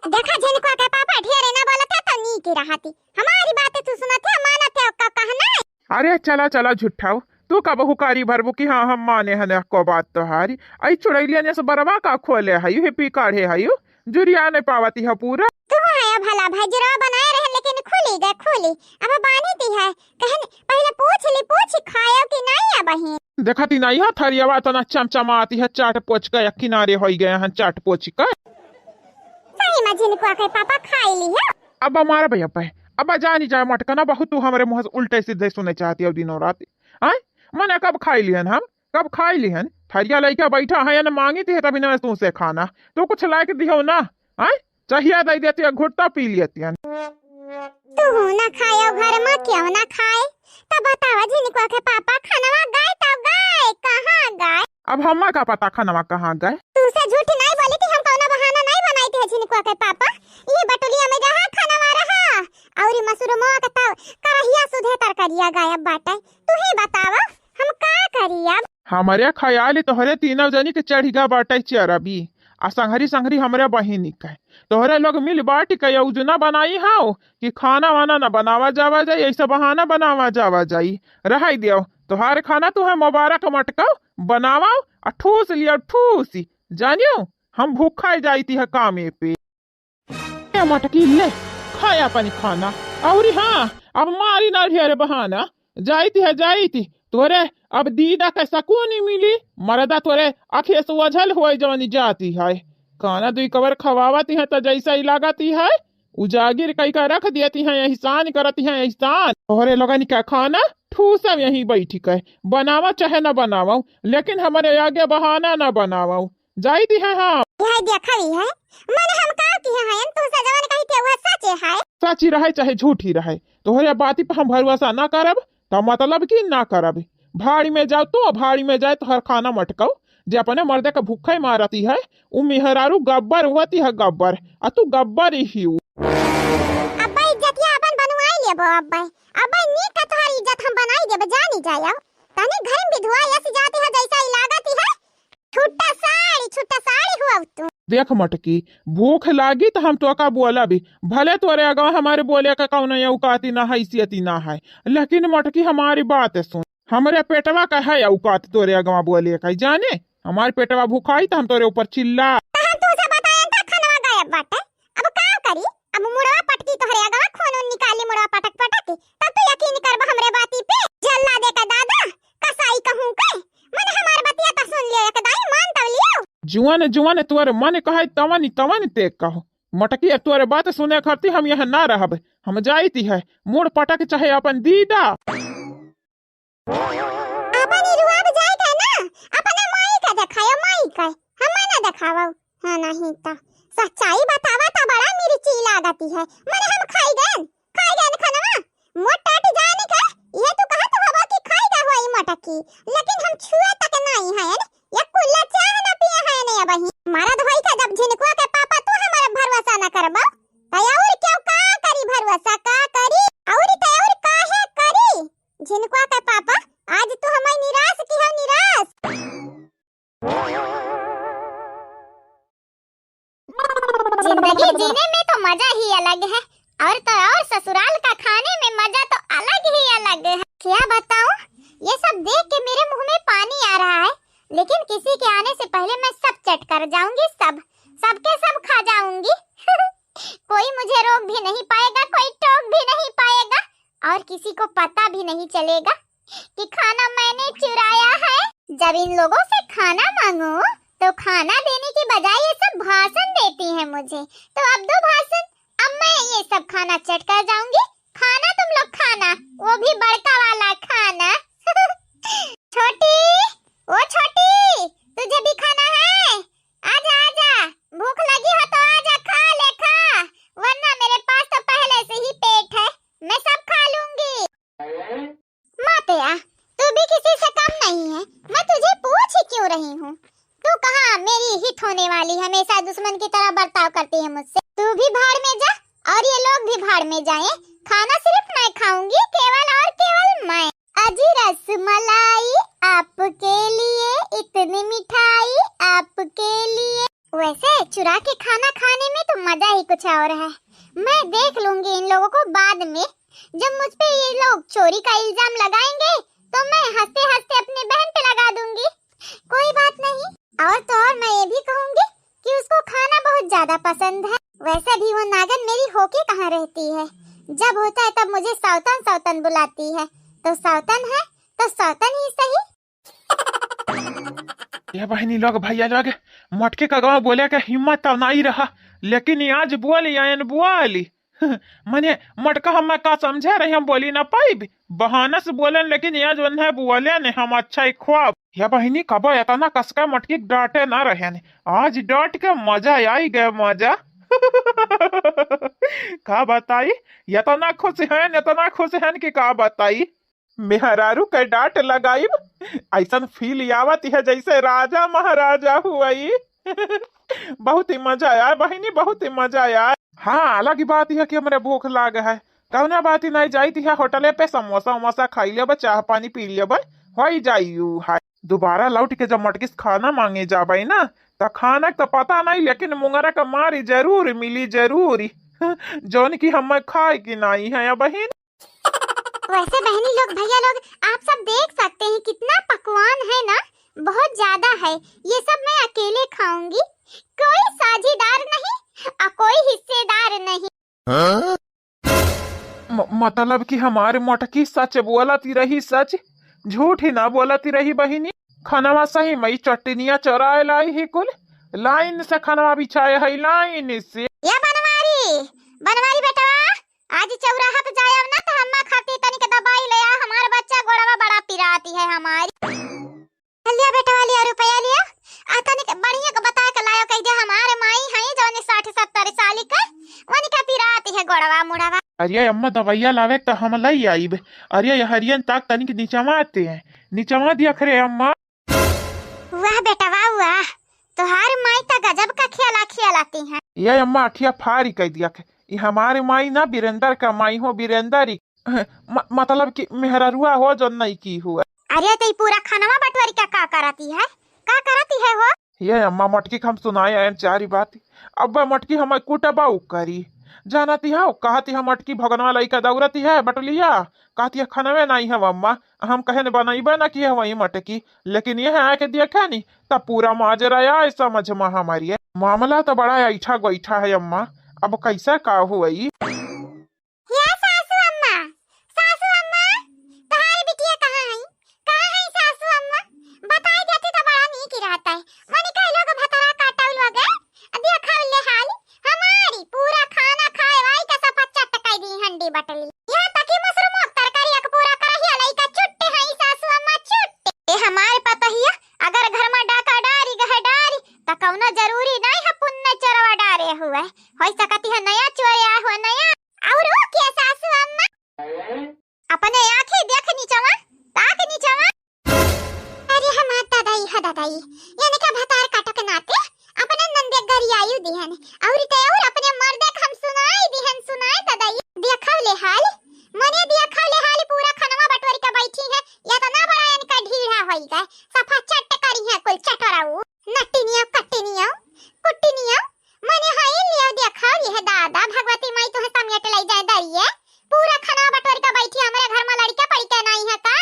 देखा झिनकुआ के पापा ढेरे न बोलत है तो नीक रहती। हमारी बात तू सुनत है, मानत है का कहना है। अरे चला चला झुट्ठाऊ, तू का बहुकारी भरबू कि हाँ हम माने हन को बात तोहारी। अइ चुड़ैलिया जस बरवा का खोले है, यू पी काढ़े है, यू जुरिया नहीं पावती है पूरा। तू है भला भजरा बनाए रहे लेकिन खुली गए खुली। अब बानी ती है कहन पहिले पूछ ली पूछ खायो कि नहीं अब ही। देखा ती नहीं है थरियावा तना चमचमाती है चाट पोच के किनारे होई गए हैं चाट पोच के। सही में झिनकुआ के पापा खाई ली है। अब हमारा भैया पे अब जानी जाए मटकना बहुत तू हमरे मुँह से उल्टे सीधे सुने चाहती हो दिनों रात। आय मने कब खाई लिहन हम कब खाई लिहन। थरिया लइका बैठा है न मांगी थी तभी न तू से खाना। तू कुछ लायक दिहो ना। आय चाहिए दे देती है घुट्टा पी लेती है। तू ना खायो घर में क्यों ना खाए। तब बतावा झिनकुआ के पापा खनवा गए तो गए कहाँ गए। अब हम्मा का पता खनवा कहाँ गए। तू से झूठ नहीं बोली थी हम कौनो बहाना नहीं बनाई थी झिनकुआ के पापा। ये बटुलिया में रहा खनवा रहा। और मसुरमो के तो करहिया सुधे तरकरिया गायब बाटे। तू ही बतावा हम का करी अब। हमरे ख्याल ही तोहरे तीनों जनी के चढ़िगा बाटे चरबी। आ संघरी संघरी हमरे बहिनी के तोहरे लोग मिल बाटी के योजना बनाई हाउ कि खाना वाना न बनावा जावा जाई, ऐसा बहाना बनावा जावा जाई। रहाई दियो, तोहार खाना तू है मुबारक मटकाओ, बनावाओ आ ठूस लियो ठूसी। जानियो हम भूखा जाई थी है कामे पे। ए मटकी ले, खाया पानी खाना। और हाँ, अब मारी ना ढेर बहाना। जाइत है, जाइत। तोरे अब दीदा के सकून ही मिली। मरदा तोरे आँखें से ओझल होए जवानी जाती है। खाना दुई कवर खवावती है तो जैसा ही लागती है, उजागिर कई का रख देती है, एहसान करती है, एहसान। तोहरे लोगन का खाना ठूसम यहीं बैठ के, बनावा चाहे न बनावा, लेकिन हमारे आगे बहाना न बनावा। जाई दी है हम। यह देखा ही है, मन हम का की है, तुमसे जवन कही थे वह सच है। सच ही रहे चाहे झूठ ही रहे, तोहरे बाती पर हम भरोसा ना करब, तो मतलब कि ना करब। भाड़ी में जाओ तू, भाड़ी में जाए तोहर खाना मटकाओ, जे अपने मर्दे के भूखे मारती है, उ मेहरारू गब्बर होती है, गब्बर, आ तू गब्बर ही हू। अब्बा इज्जतिया अपन बनवाई लेबो अब्बा, अब्बा नीक का तोहर इज्जत हम बनाई देब, जानी जाया। तनी घर में विधवा ऐसी जाती है जैसा ही लागती है, छुट्टा साड़ी, छुट्टा साड़ी हुआ तू। देख मटकी, भूख लागी त हम तोका बोलब, भले तोरे अगवा हमारे बोले का कौनो औकाती ना, हैसियती ना है, लेकिन मटकी हमारी बात सुन, हमरे पेटवा का है औकात तोरे अगवा बोले का, जाने हमारे पेटवा भुखाई त हम तोरे ऊपर चिल्ला। त हम तुझे बताएं त खनवा गायब बाटे, अब का करी? अब मुड़वा पटकी तोहरे अगवा खून उन निकाली मुड़वा पटक पटक के, तब तू यकीन करबा हमरे बाती पे। जल्ला दे का दादा, कसाई कहूँ के, मन हमार बतिया त सुन लियो एक दाई, मान तब लियो। जुआन जुआन तोर मन कहे तवन तवन ते कहो। मटकी अब तोर बात सुने खातिर हम यहाँ ना रहब, हम जाइत है, मुड़ पटक चाहे अपन दीदा। अपन ही रुआब जाए का ना, अपने माई का देखायो, माई का, हमें ना देखावो। हाँ, नहीं तो सच्चाई बतावा तो बड़ा मिर्ची लागती है। मने हम खाई गए, खाई गए खनवा। मोट टाट जाने का, ये तू कहा तो हवा की खाई गए होई मटकी, लेकिन हम छुए तक नहीं है, ये कुल्ला चाह ना पिए है ने अबही। मरद होई का जब झिनकुआ के पापा तू हमारे भरोसा ना करबो, तो और क्यों का करी भरोसा, का करी? और तो और काहे करी? झिनकुआ के पापा, आज तू हमें निराश की हो, निराश। जिंदगी जीने में तो मजा ही अलग है, और तो और ससुराल का खाने में मजा तो अलग ही अलग है। क्या बताऊं, ये सब देख के मेरे मुंह में पानी आ रहा है, लेकिन किसी के आने से पहले मैं सब चट कर जाऊंगी, सब, सबके सब खा जाऊंगी। कोई मुझे नहीं पाएगा, कोई टोक भी नहीं पाएगा और किसी को पता भी नहीं चलेगा कि खाना मैंने चुराया है। जब इन लोगों से खाना मांगूं तो खाना देने की बजाय ये सब भाषण देती हैं मुझे। तो अब दो भाषण, अब मैं ये सब खाना चट कर जाऊंगी। खाना तुम लोग खाना, वो भी बड़का वाला खाना। छोटी, ओ छोटी, तुझे भी खाना है? आजा, आजा, भूख लगी हो तो आजा, खा ले, खा, वरना मेरे पास तो पहले से ही पेट है, मैं सब खा लूंगी। माँ तेरा, तू भी किसी से कम नहीं है, मैं तुझे पूछ ही क्यों रही हूँ? तू कहाँ मेरी हित होने वाली, हमेशा दुश्मन की तरह बर्ताव करती है मुझसे। तू भी भाड़ में जा और ये लोग भी भाड़ में जाएं। खाना सिर्फ मैं खाऊंगी, केवल और केवल मैं। अजी रसमलाई आपके लिए, इतनी मिठाई आपके लिए। वैसे चुरा के खाना खाने में तो मजा ही कुछ और है। मैं देख लूंगी इन लोगों को बाद में। जब मुझ पे ये लोग चोरी का इल्जाम लगाएंगे तो मैं हंसते हंसते अपनी बहन पे लगा दूंगी। कोई बात नहीं। और तो और मैं ये भी कहूंगी कि उसको खाना बहुत ज्यादा पसंद है। वैसे भी वो नागन मेरी होके कहाँ रहती है, जब होता है तब मुझे सौतन सौतन बुलाती है। तो सौतन है तो सौतन ही सही। ये बहिनी लोग, भैया लोग, मटकी का गाँव बोले के हिम्मत तो नहीं रहा, लेकिन ये आज बोली, आयन बोली। मने मटका हम का समझे रही, हम बोली ना पाइब, बहाना से बोलेन, लेकिन ये जो है बोलेन, हम अच्छा ही ख्वाब। ये बहिनी कबो इतना कसका मटकी डांटे ना रहेन, आज डांट के मजा आई गए, मजा। का बताई, इतना खुश हैं, इतना खुश हैं कि का बताई। मेहरारू के डांट लगाइब, ऐसन फील आवत है जैसे राजा महाराजा हुई। बहुत ही मजा आया बहिनी, बहुत ही मजा आया। हाँ, अलग ही बात है कि हमरे भूख लाग है, कौना बात ही नहीं, जाइत है होटले पे, समोसा उमोसा खाई लेबे, चाह पानी पी लेबे, होई जाई ऊ है। दोबारा लौट के जब मटकी से खाना मांगे जाबे ना, त खाना के तो पता नहीं, लेकिन मुंगरा का मारी जरूर मिली, जरूर। जौन की हमें खाए की नहीं है बहिन। वैसे बहनी लोग, भैया लोग, आप सब देख सकते हैं कितना पकवान है ना, बहुत ज्यादा है। ये सब मैं अकेले खाऊंगी, कोई साझीदार नहीं और कोई हिस्सेदार नहीं। हाँ? म-, मतलब कि हमारे मोटकी सच बोलती रही, सच, झूठ ही ना बोलती रही बहिनी। खानवा सही में चटनिया चोराए लाई ही कुल, लाइन से खानवा बिछाए है, लाइन से। या बनवारी, बनवारी बेटवा, आज चौराहा पे जायब ना तो हम्मा खातिर तनिक दवाई ले आ, हमार बच्चा गोड़वा बड़ा पिराती है हमारी। लिया बेटवा, लिया रुपया लिया, आ तनिक बढ़िया के बता के लायो, कह दे हमार माई है जौन साठ सत्तर साल के, उनका पिराती है गोड़वा मुड़वा। अरे अम्मा, दवाइया लावे तो हम लई आइब। अरे ये हरियन ताक तनिक निचवा आते हैं, निचवा दिया खरे अम्मा। वाह बेटवा वाह, तोहार माई त गजब का खियाला खियालाती हैं। ये अम्मा अठिया फारी कह दिया के, ई हमारे माई ना, बीरेंदर का माई हो, बीरेंदर ही। म-, मतलब कि मेहररुआ हो जो नई की हुआ। अरे तो ई पूरा खानवा बटोरी का, का करती है, का करती है हो? ये अम्मा मटकी के हम सुनाए आयन चारी बात। अब मटकी हम कुटबा उ करी, जानती हो, कहती हम मटकी भगनवा लइका दौड़ती है बटलिया, कहती है खनवे नहीं है अम्मा, हम कहे न बनइबे ना किए वही मटकी, लेकिन यह आके देखे नी तब पूरा माजरा आए समझ में हमारी। मामला तो बड़ा ऐठा गोइठा है अम्मा, अब कैसा का हुई? या सासू अम्मा, सासू अम्मा, तोहार बिटिया कहाँ है? कहाँ है सासू अम्मा? बताई देती तो बड़ा नीक रहता है। मने कई लोग भतरा काटल लोग है, देखल ले हाल, हमारी पूरा खाना खाए वाई का सफा चट कई दी हंडी बटली। यहाँ तक कि मशरूम तरकारी एक पूरा करहिया लइका चुट्टे हैं सासू अम्मा, चुट्टे। ए हमारे पतहिया, अगर घर में डाका डारी गहे डारी, त कौनो जरूरी नहीं है पुन्ने चोरवा डारे हुए। होई सकती है नया चोर आए हुए, नया। और वो क्या सासू अम्मा? अपने आँखें देख नीचवा, ताक नीचवा। अरे हमार दादाई, हा दादाई, यानी का भतार काटो के नाते अपने नंदे गरियायु दिहन, और ते और अपने मर्दे के हम सुनाई दिहन, सुनाई दादाई। देखव ले हाल, मने देखव ले हाल, पूरा खनवा बटोरी के बैठी है, इतना बड़ा इनका ढीढ़ा होई गए, सफा चट करी है कुल चटोराऊ। नट्टिनिया, कट्टिनिया, कुट्टिनिया, मने हई लियो देखव, यह दादा भगवती माई तुहे समेट लई जाए दरिये। पूरा खनवा बटोरी के बैठी, हमरे घर में लड़के पड़के नहीं है का?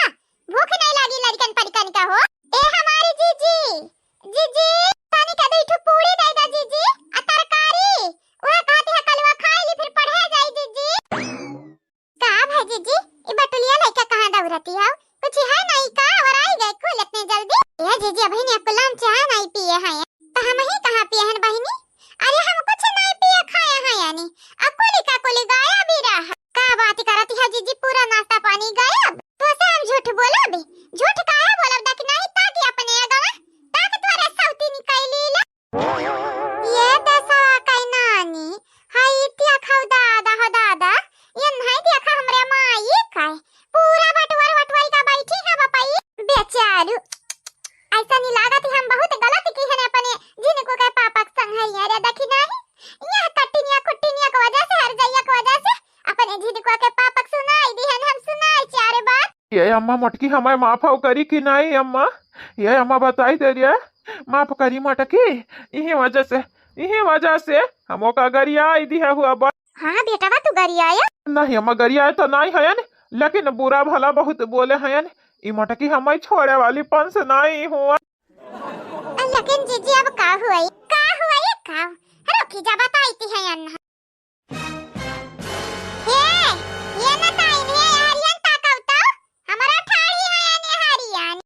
भूख नहीं लागी लड़कन पड़कन का हो? ए हमारी जीजी, जीजी, तनी का दई ठो पूरी दे दे जीजी, आ तरकारी। वह कहती है कलवा खाई ली फिर पढ़े जाई जीजी। ये अम्मा मोटकी हमें माफ हो करी कि नहीं अम्मा? ये अम्मा बताई दे रे, माफ करी मोटकी। इही वजह से, इही वजह से हम ओका गरियाई दिहे हुआ बा। हाँ बेटवा, तू गरियाया? नहीं अम्मा, गरियाए तो नहीं हयन, लेकिन बुरा भला बहुत बोले हयन। ई मोटकी हमें छोड़े वाली पंस नहीं हुआ। लेकिन जीजी, अब का हुआ? का हुआ ये का? रुकी जा, बताई थी हयन। ये, ये ना ताई, ये हरियन ताकव तो, हमारा ठाड़ी है ने हरियन।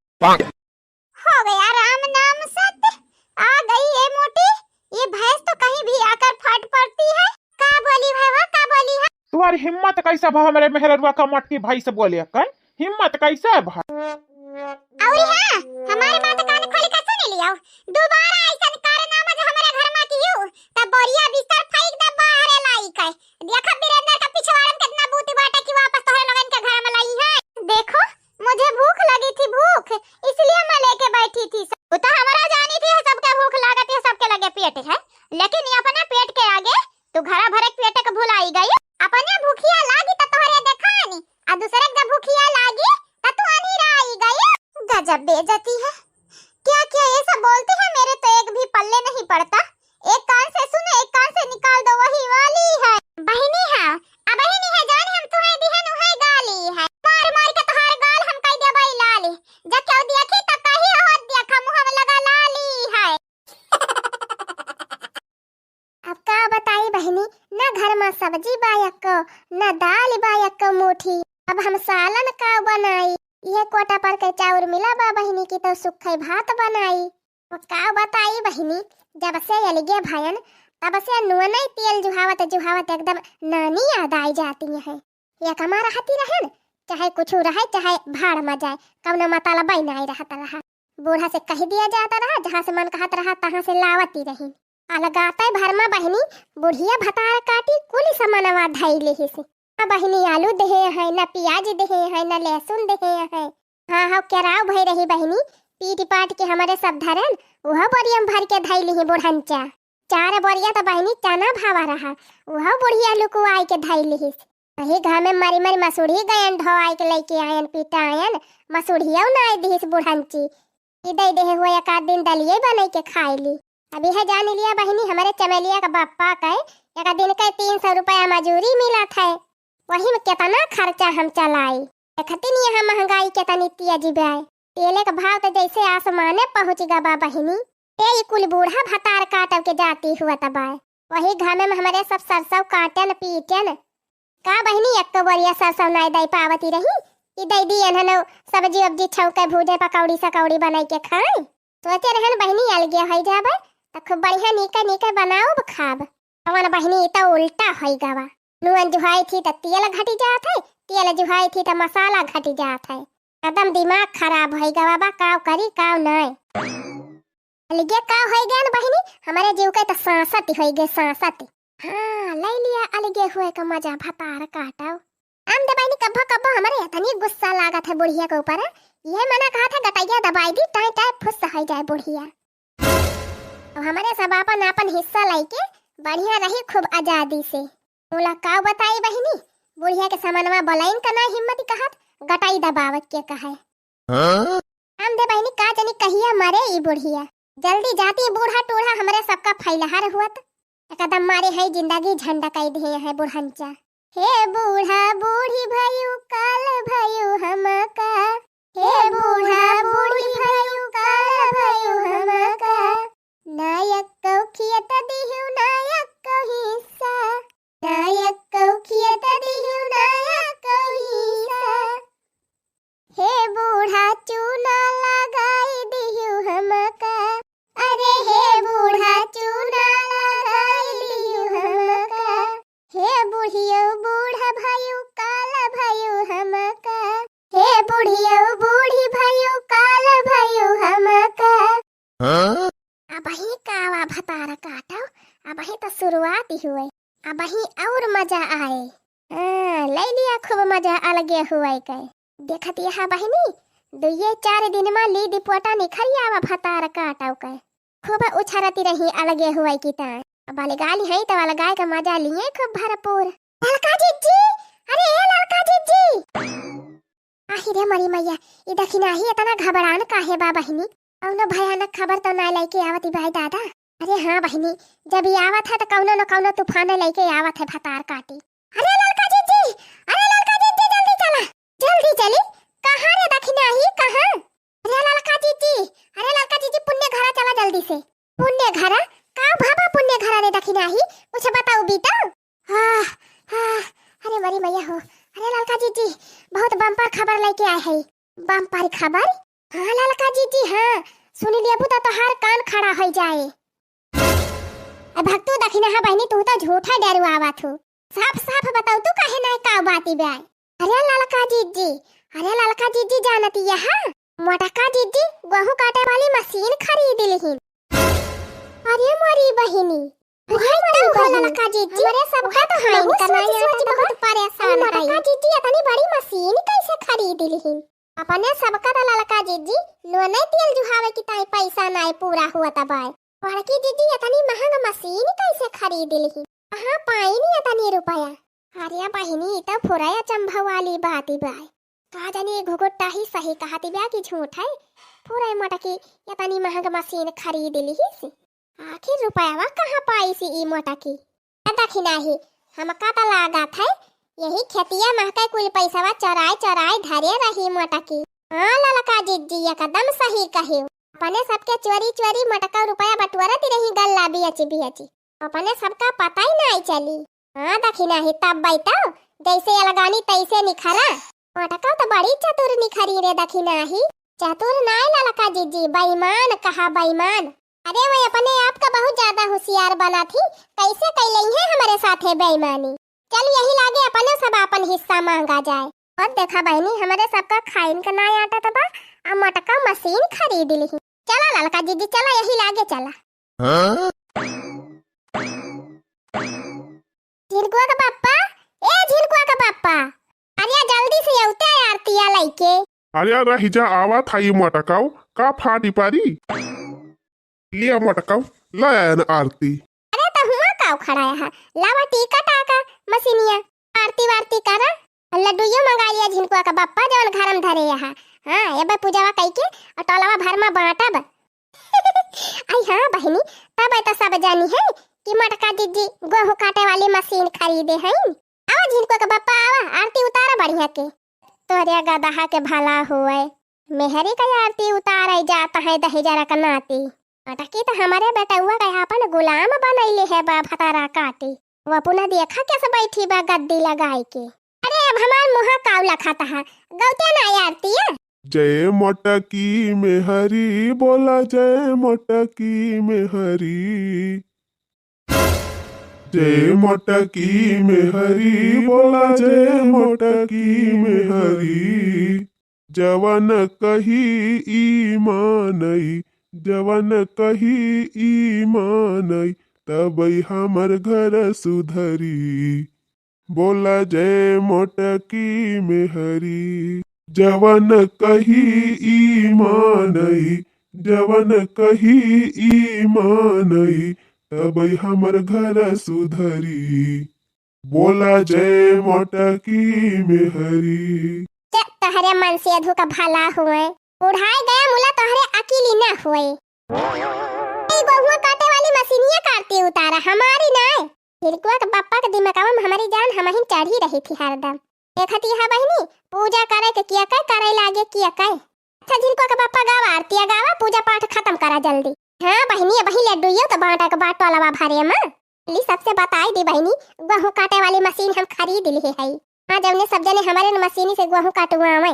हो गया राम नाम सत्य, आ गई ये मोटी, ये भैंस तो कहीं भी आकर फट पड़ती है। का बोली है वो, का बोली है? तुम्हारी हिम्मत कैसा भा हमरे मेहररुआ का मोटकी भैंस बोले कन? हिम्मत कैसा भा? और हाँ, हमारे बात कान खोल के सुन लियो, दोबारा ऐसन कारनामा जो हमारे घर में कियो, तब बोरिया बिस्तर फेंक दे बाहर लाई के। देखा वीरेंद्र का पिछवाड़न कितना बूती बाटे कि वापस तोहरे लोगन के घर में लाई है। देखो, मुझे भूख लगी थी, भूख, इसलिए मैं लेके बैठी थी। वो तो हमारा जानी थी, सबके भूख लागत है, सबके लगे पेट है, लेकिन ये अपना पेट के आगे तू घरा भरे पेट के भुलाई गई। अपने भूखिया लागी तो तोहरे देखानी, आ दूसरे के भूखिया लागी तो तू अनिराई गई। गजब बेइज्जती है, क्या क्या ये सब बोलते हैं, मेरे तो एक भी पल्ले नहीं पड़ता। एक कान से सुनो, एक कान से निकाल दो, वही वाली है। बहिनी है, अब बहिनी है, जान हम तुम्हें दिहन उहे गाली है। मार मार के तोहार गाल हम कई देबई लाली। जब केहू देखी त कही, "ओहो देखा, मुँह में लगा लाली है।" अब का बताई बहिनी, न घर में सब्जी बा एक्को, न दाल बा एक्को मुठी। अब हम सालन का बनाई? ये कोटा पर के चाउर मिला बा बहिनी की तो सुखई भात बनाई। अब का बताई बहिनी, जब से अलगे भयन, तब से नुअनई तेल जुहावत जुहावत एकदम नानी याद आई जाती है। ये कमा रहती रहन, चाहे कुछ रहे, चाहे भाड़ में जाए, कौनो मतलब नहीं रहत रहा। बूढ़ा से कह दिया जाता रहा, जहाँ से मन कहत रहा, तहाँ से लावती रही। अलगाते भर में बहिनी, बुढ़िया भतार काटी, कुल समनवा धई लेहिस। ना बहिनी आलू देहे है, ना प्याज देहे है, ना लहसुन देहे है। हाँ, हाँ, केराव भई रही बहिनी, पीट पाट के हमरे सब धरन, उहो बोरिया में भर के धई लिही बुढ़ंचा। चार बोरिया त बहिनी चना भावा रहा, उहो बुढ़िया लुकुआई के धई लिहिस। वही घामे मरी मरी मसूढ़ी गयन ढोआई के लइके आयन, पिटायन, मसूढ़िया उनाई दिहिस बुढ़ंची। ई दई देहे हुआ एक आध दिन दलिये बनई के खाई ली। अब यह जान लिया बहिनी, हमरे चमेलिया का बप्पा के एक दिन के तीन सौ रुपया मजूरी मिलत है, वही में केतना खर्चा हम चलाई। देखती नहीं यहाँ महंगाई केतनी तेजी बाय। तेले के भाव तो जैसे आसमाने पहुँच गा बा बहिनी। ए ई कुल बूढ़ा भतार काटव के जाती हुआ तबाय। वही घामे में हमरे सब सरसों काटन पीटन। का बहिनी, एक तो बोरिया सरसों नाई दई पावती रही, ई दई दी एन्हनो सब्जी उब्जी छौंके भूजे पकौड़ी सकौड़ी बनाई के खाई। सोचे रहन बहिनी अलगे होई जाबे, त खूब बढ़िया नीके नीके बनाउब खाब। अवन बहिनी, ई त उल्टा होई गवा। नून जुहाई थी त तेल घटी जात है, तेल जुहाई थी त मसाला घटी जात है। एकदम दिमाग खराब होई गवा बा, काव करी काव नाई। अलगे का होई गया न बहिनी, हमरे जीव के त सांसत होई गए, सांसत। हाँ, लई लिया अलगे हुए का मजा भतार काटव। आम दे बहिनी, कब्बो कब्बो हमरे इतनी गुस्सा लागत है बुढ़िया के ऊपर, यह मना कहा था गटैया दबाई दी, टाई टाई फुस होई जाए बुढ़िया। अब हमरे सब आपन आपन हिस्सा लइके बढ़िया रही खूब आजादी से। बोला का बताई बहिनी, बुढ़िया के समनवा बोलाइन का ना हिम्मत कहत, गटाई दबावत के कहे। हाँ? हम दे बहिनी का जनी कहिया मरे ई बुढ़िया। जल्दी जाती बूढ़ा टूढ़ा हमरे सबका फैलहार हुअत। एकदम मारे है जिंदगी झंडा कई दिए है बुढ़ंचा। हे बूढ़ा बूढ़ी भयू काल भयू हमका। हे बूढ़ा बूढ़ी भयू काल भयू हमका। नायक को खियत दिहु नायक को हिस्सा। नायक को खियत दिहु नायक को हिस्सा। हे बूढ़ा चूना लगाई दिहु हमका। अरे हे बूढ़ा चूना लगाई दिहु हमका। हे बुढ़ियो बूढ़ा भयू काला भयू हमका। हे बुढ़ियो बूढ़ी भयू काला भयू हमका। हाँ? अबही कावा भतार काटव, अबही त शुरुआत ही हुए, अबही और मजा आए। हाँ, लई लिया खूब मजा अलगे हुए के। देखत यहा बहिनी, दुइये चार दिन मा ली दिपोटा निखर आवा भतार काटव के। खूब उछरती रही अलगे हुए की ताय। अब अलगाली है त अलगाए का मजा लिए खूब भरपूर। ललका जिज्जी, अरे ए ललका जिज्जी। आहि रे मरी मैया, ई दखिनाही एतना घबरान काहे बा बहिनी? कउनो भयानक खबर तउ नाहीं लइके आवत ई बाय दादा? अरे हाँ बहिनी, जब ई आवत है त कउनो न कउनो तूफान लइके आवत है भतार काटी। अरे ललका जिज्जी, अरे ललका जिज्जी, जल्दी चला, जल्दी चली। कहाँ रे दखिनाही, कहाँ? अरे ललका जिज्जी, अरे ललका जिज्जी, पुन्ने घरा चला जल्दी से। पुन्ने घरा? का भवा पुन्ने घरा रे दखिनाही? कुछ बताउ बी तउ। आह, आह, अरे मरी मैया हो। अरे ललका जिज्जी, बहुत बम्पर खबर लइके आए हई। बम्पर खबर? हाँ ललका जिज्जी, हाँ। सुनि लेबू त तोहार कान खड़ा होइ जाए। ए भक्तू दखिनाहा बहिनी, तू त झूठा डेरवावत हू। साफ साफ बताउ तू काहे नाहीं का बात ई बाय? अरे ललका जिज्जी, अरे ललका जिज्जी जानती यहाँ? मोटका जिज्जी गोहूँ काटे वाली मसीन खरीद लिहिन। अरे मोरी बहिनी, अरे मोरी बहिनी, ललका जिज्जी, हमरे सबका तो है बहुत सोच सोच बहुत परेशान है। मोटका जिज्जी एतनी बड़ी मसीन कइसे खरीद लिहिन? अपने सबका त ललका जिज्जी नोने तेल जुहावे की ताई पइसा नाहीं पूरा हुवत बाय। बड़की जिज्जी एतनी महँग मसीन कइसे खरीद लिहिन? कहाँ पाइन एतनी रुपया? अरे बहिनी, ई त फुरय अचंभा वाली बात ई बाय। का जानी ई घुघुट्टा ही सही कहत बिया कि झूठ है। फुरय मोटकी एतनी महँग मसीन खरीद लिहिस। आखिर रुपयवा कहाँ पाइस ई मोटकी? ए दखिनाही, हमका त लागत है यही खेतिया महके कुल पइसवा चोराइ चोराइ धरे रही मोटकी। हाँ ललका जिज्जी, एकदम सही कहिउ। अपने सबके चोरी चोरी मोटका रुपया बटोरत रही गल्ला बियची बियची। अपने सबका पता ही नाहीं चली। हाँ दखिनाही, तब बैठो, जइसे अलगानी तइसे निखरा। मोटका त बड़ी चतुर निखरी रे दखिनाही। चतुर नाहीं ललका जिज्जी, बेईमान कहा बेईमान। अरे वो अपने आप का बहुत ज्यादा होशियार बनत ही, कइसे कइ लइहैं हमरे साथे बेईमानी। चल यही लागे अपने सब आपन हिस्सा माँगा जाए। अउर देखा बहिनी, हमरे सबका खाइन का नाहीं आटत बा, आ मोटका मसीन खरीद लिही। चला ललका जिज्जी, चला यही लागे चला। हाँ? झिनकुआ का पप्पा, ए झिनकुआ का पप्पा, अरे जल्दी से अउते आरतिया लइके। अरे रहि जा, आवत हई मोटकऊ, का फाटी परी? लिया मोटकऊ, ले आयन आरती। अरे त हुआँ काउ खड़ा है, लावा टीका टाका मसीनिया, आरती वारती करा। लड्डूयो मंगाइ लिया झिनकुआ का बप्पा जउन घर में धरे यहाँ। हाँ, एबे पूजावा कइके अउर टोलवा भर में बाँटब। आई हाँ बहिनी, तब त सब जानी है कि मोटका जिज्जी गोहूँ काटे वाली मसीन खरीदे हईन। आवा झिनकुआ के बप्पा, आवा, आरती उतारा बढ़िया के। तोहरे गदहा के भला होए, मेहरी का आरती उतारे जात है दहिजरा का नाती। मोटकी त हमरे बेटउआ के आपन गुलाम बनइले है बा भतारा काटी। वो अपना देखा कैसे बैठी बा गद्दी लगाई के। अरे अब हमार मुँह काउ लखात है, गउते ना आरती है। जय मोटकी मेहरी, बोला जय मोटकी मेहरी। जय मोटकी मेहरी, बोला जय मोटकी मेहरी। जवन कही ई मानई, जवन कही ई मानई, तबई हमर घर सुधरी। बोला जय मोटकी मेहरी। जवन कही ई मानई, जवन कही ई मानई, तबई हमर घर सुधरी। बोला जय मोटकी मेहरी। ते तहरे मन से अधू का भला हुए, बुढ़ाए गया मुला तोहरे अकिली ना हुए। ई गोहुआ काटे वाली मशीनिया का आरती उतारा, हमारी नाय। झिनकुआ के बप्पा के दिमकवा में हमारी जान हमहिन चढ़ी रही थी हरदम। देखत ही हा बहिनी, पूजा करे के किया कई, करे लागे किया कई। अच्छा झिनकुआ के बप्पा गावा आरतिया गावा, पूजा पाठ खतम करा जल्दी। हाँ बहिनी, अबही लड्डूयो त बाँटा के बा टोलवा भरे में। ली सबसे बताई दी बहिनी, गोहूँ काटे वाली मशीन हम खरीद लिहे हई। हाँ जौने सब जने हमारे न मशीनी से गोहूँ काटुआवे।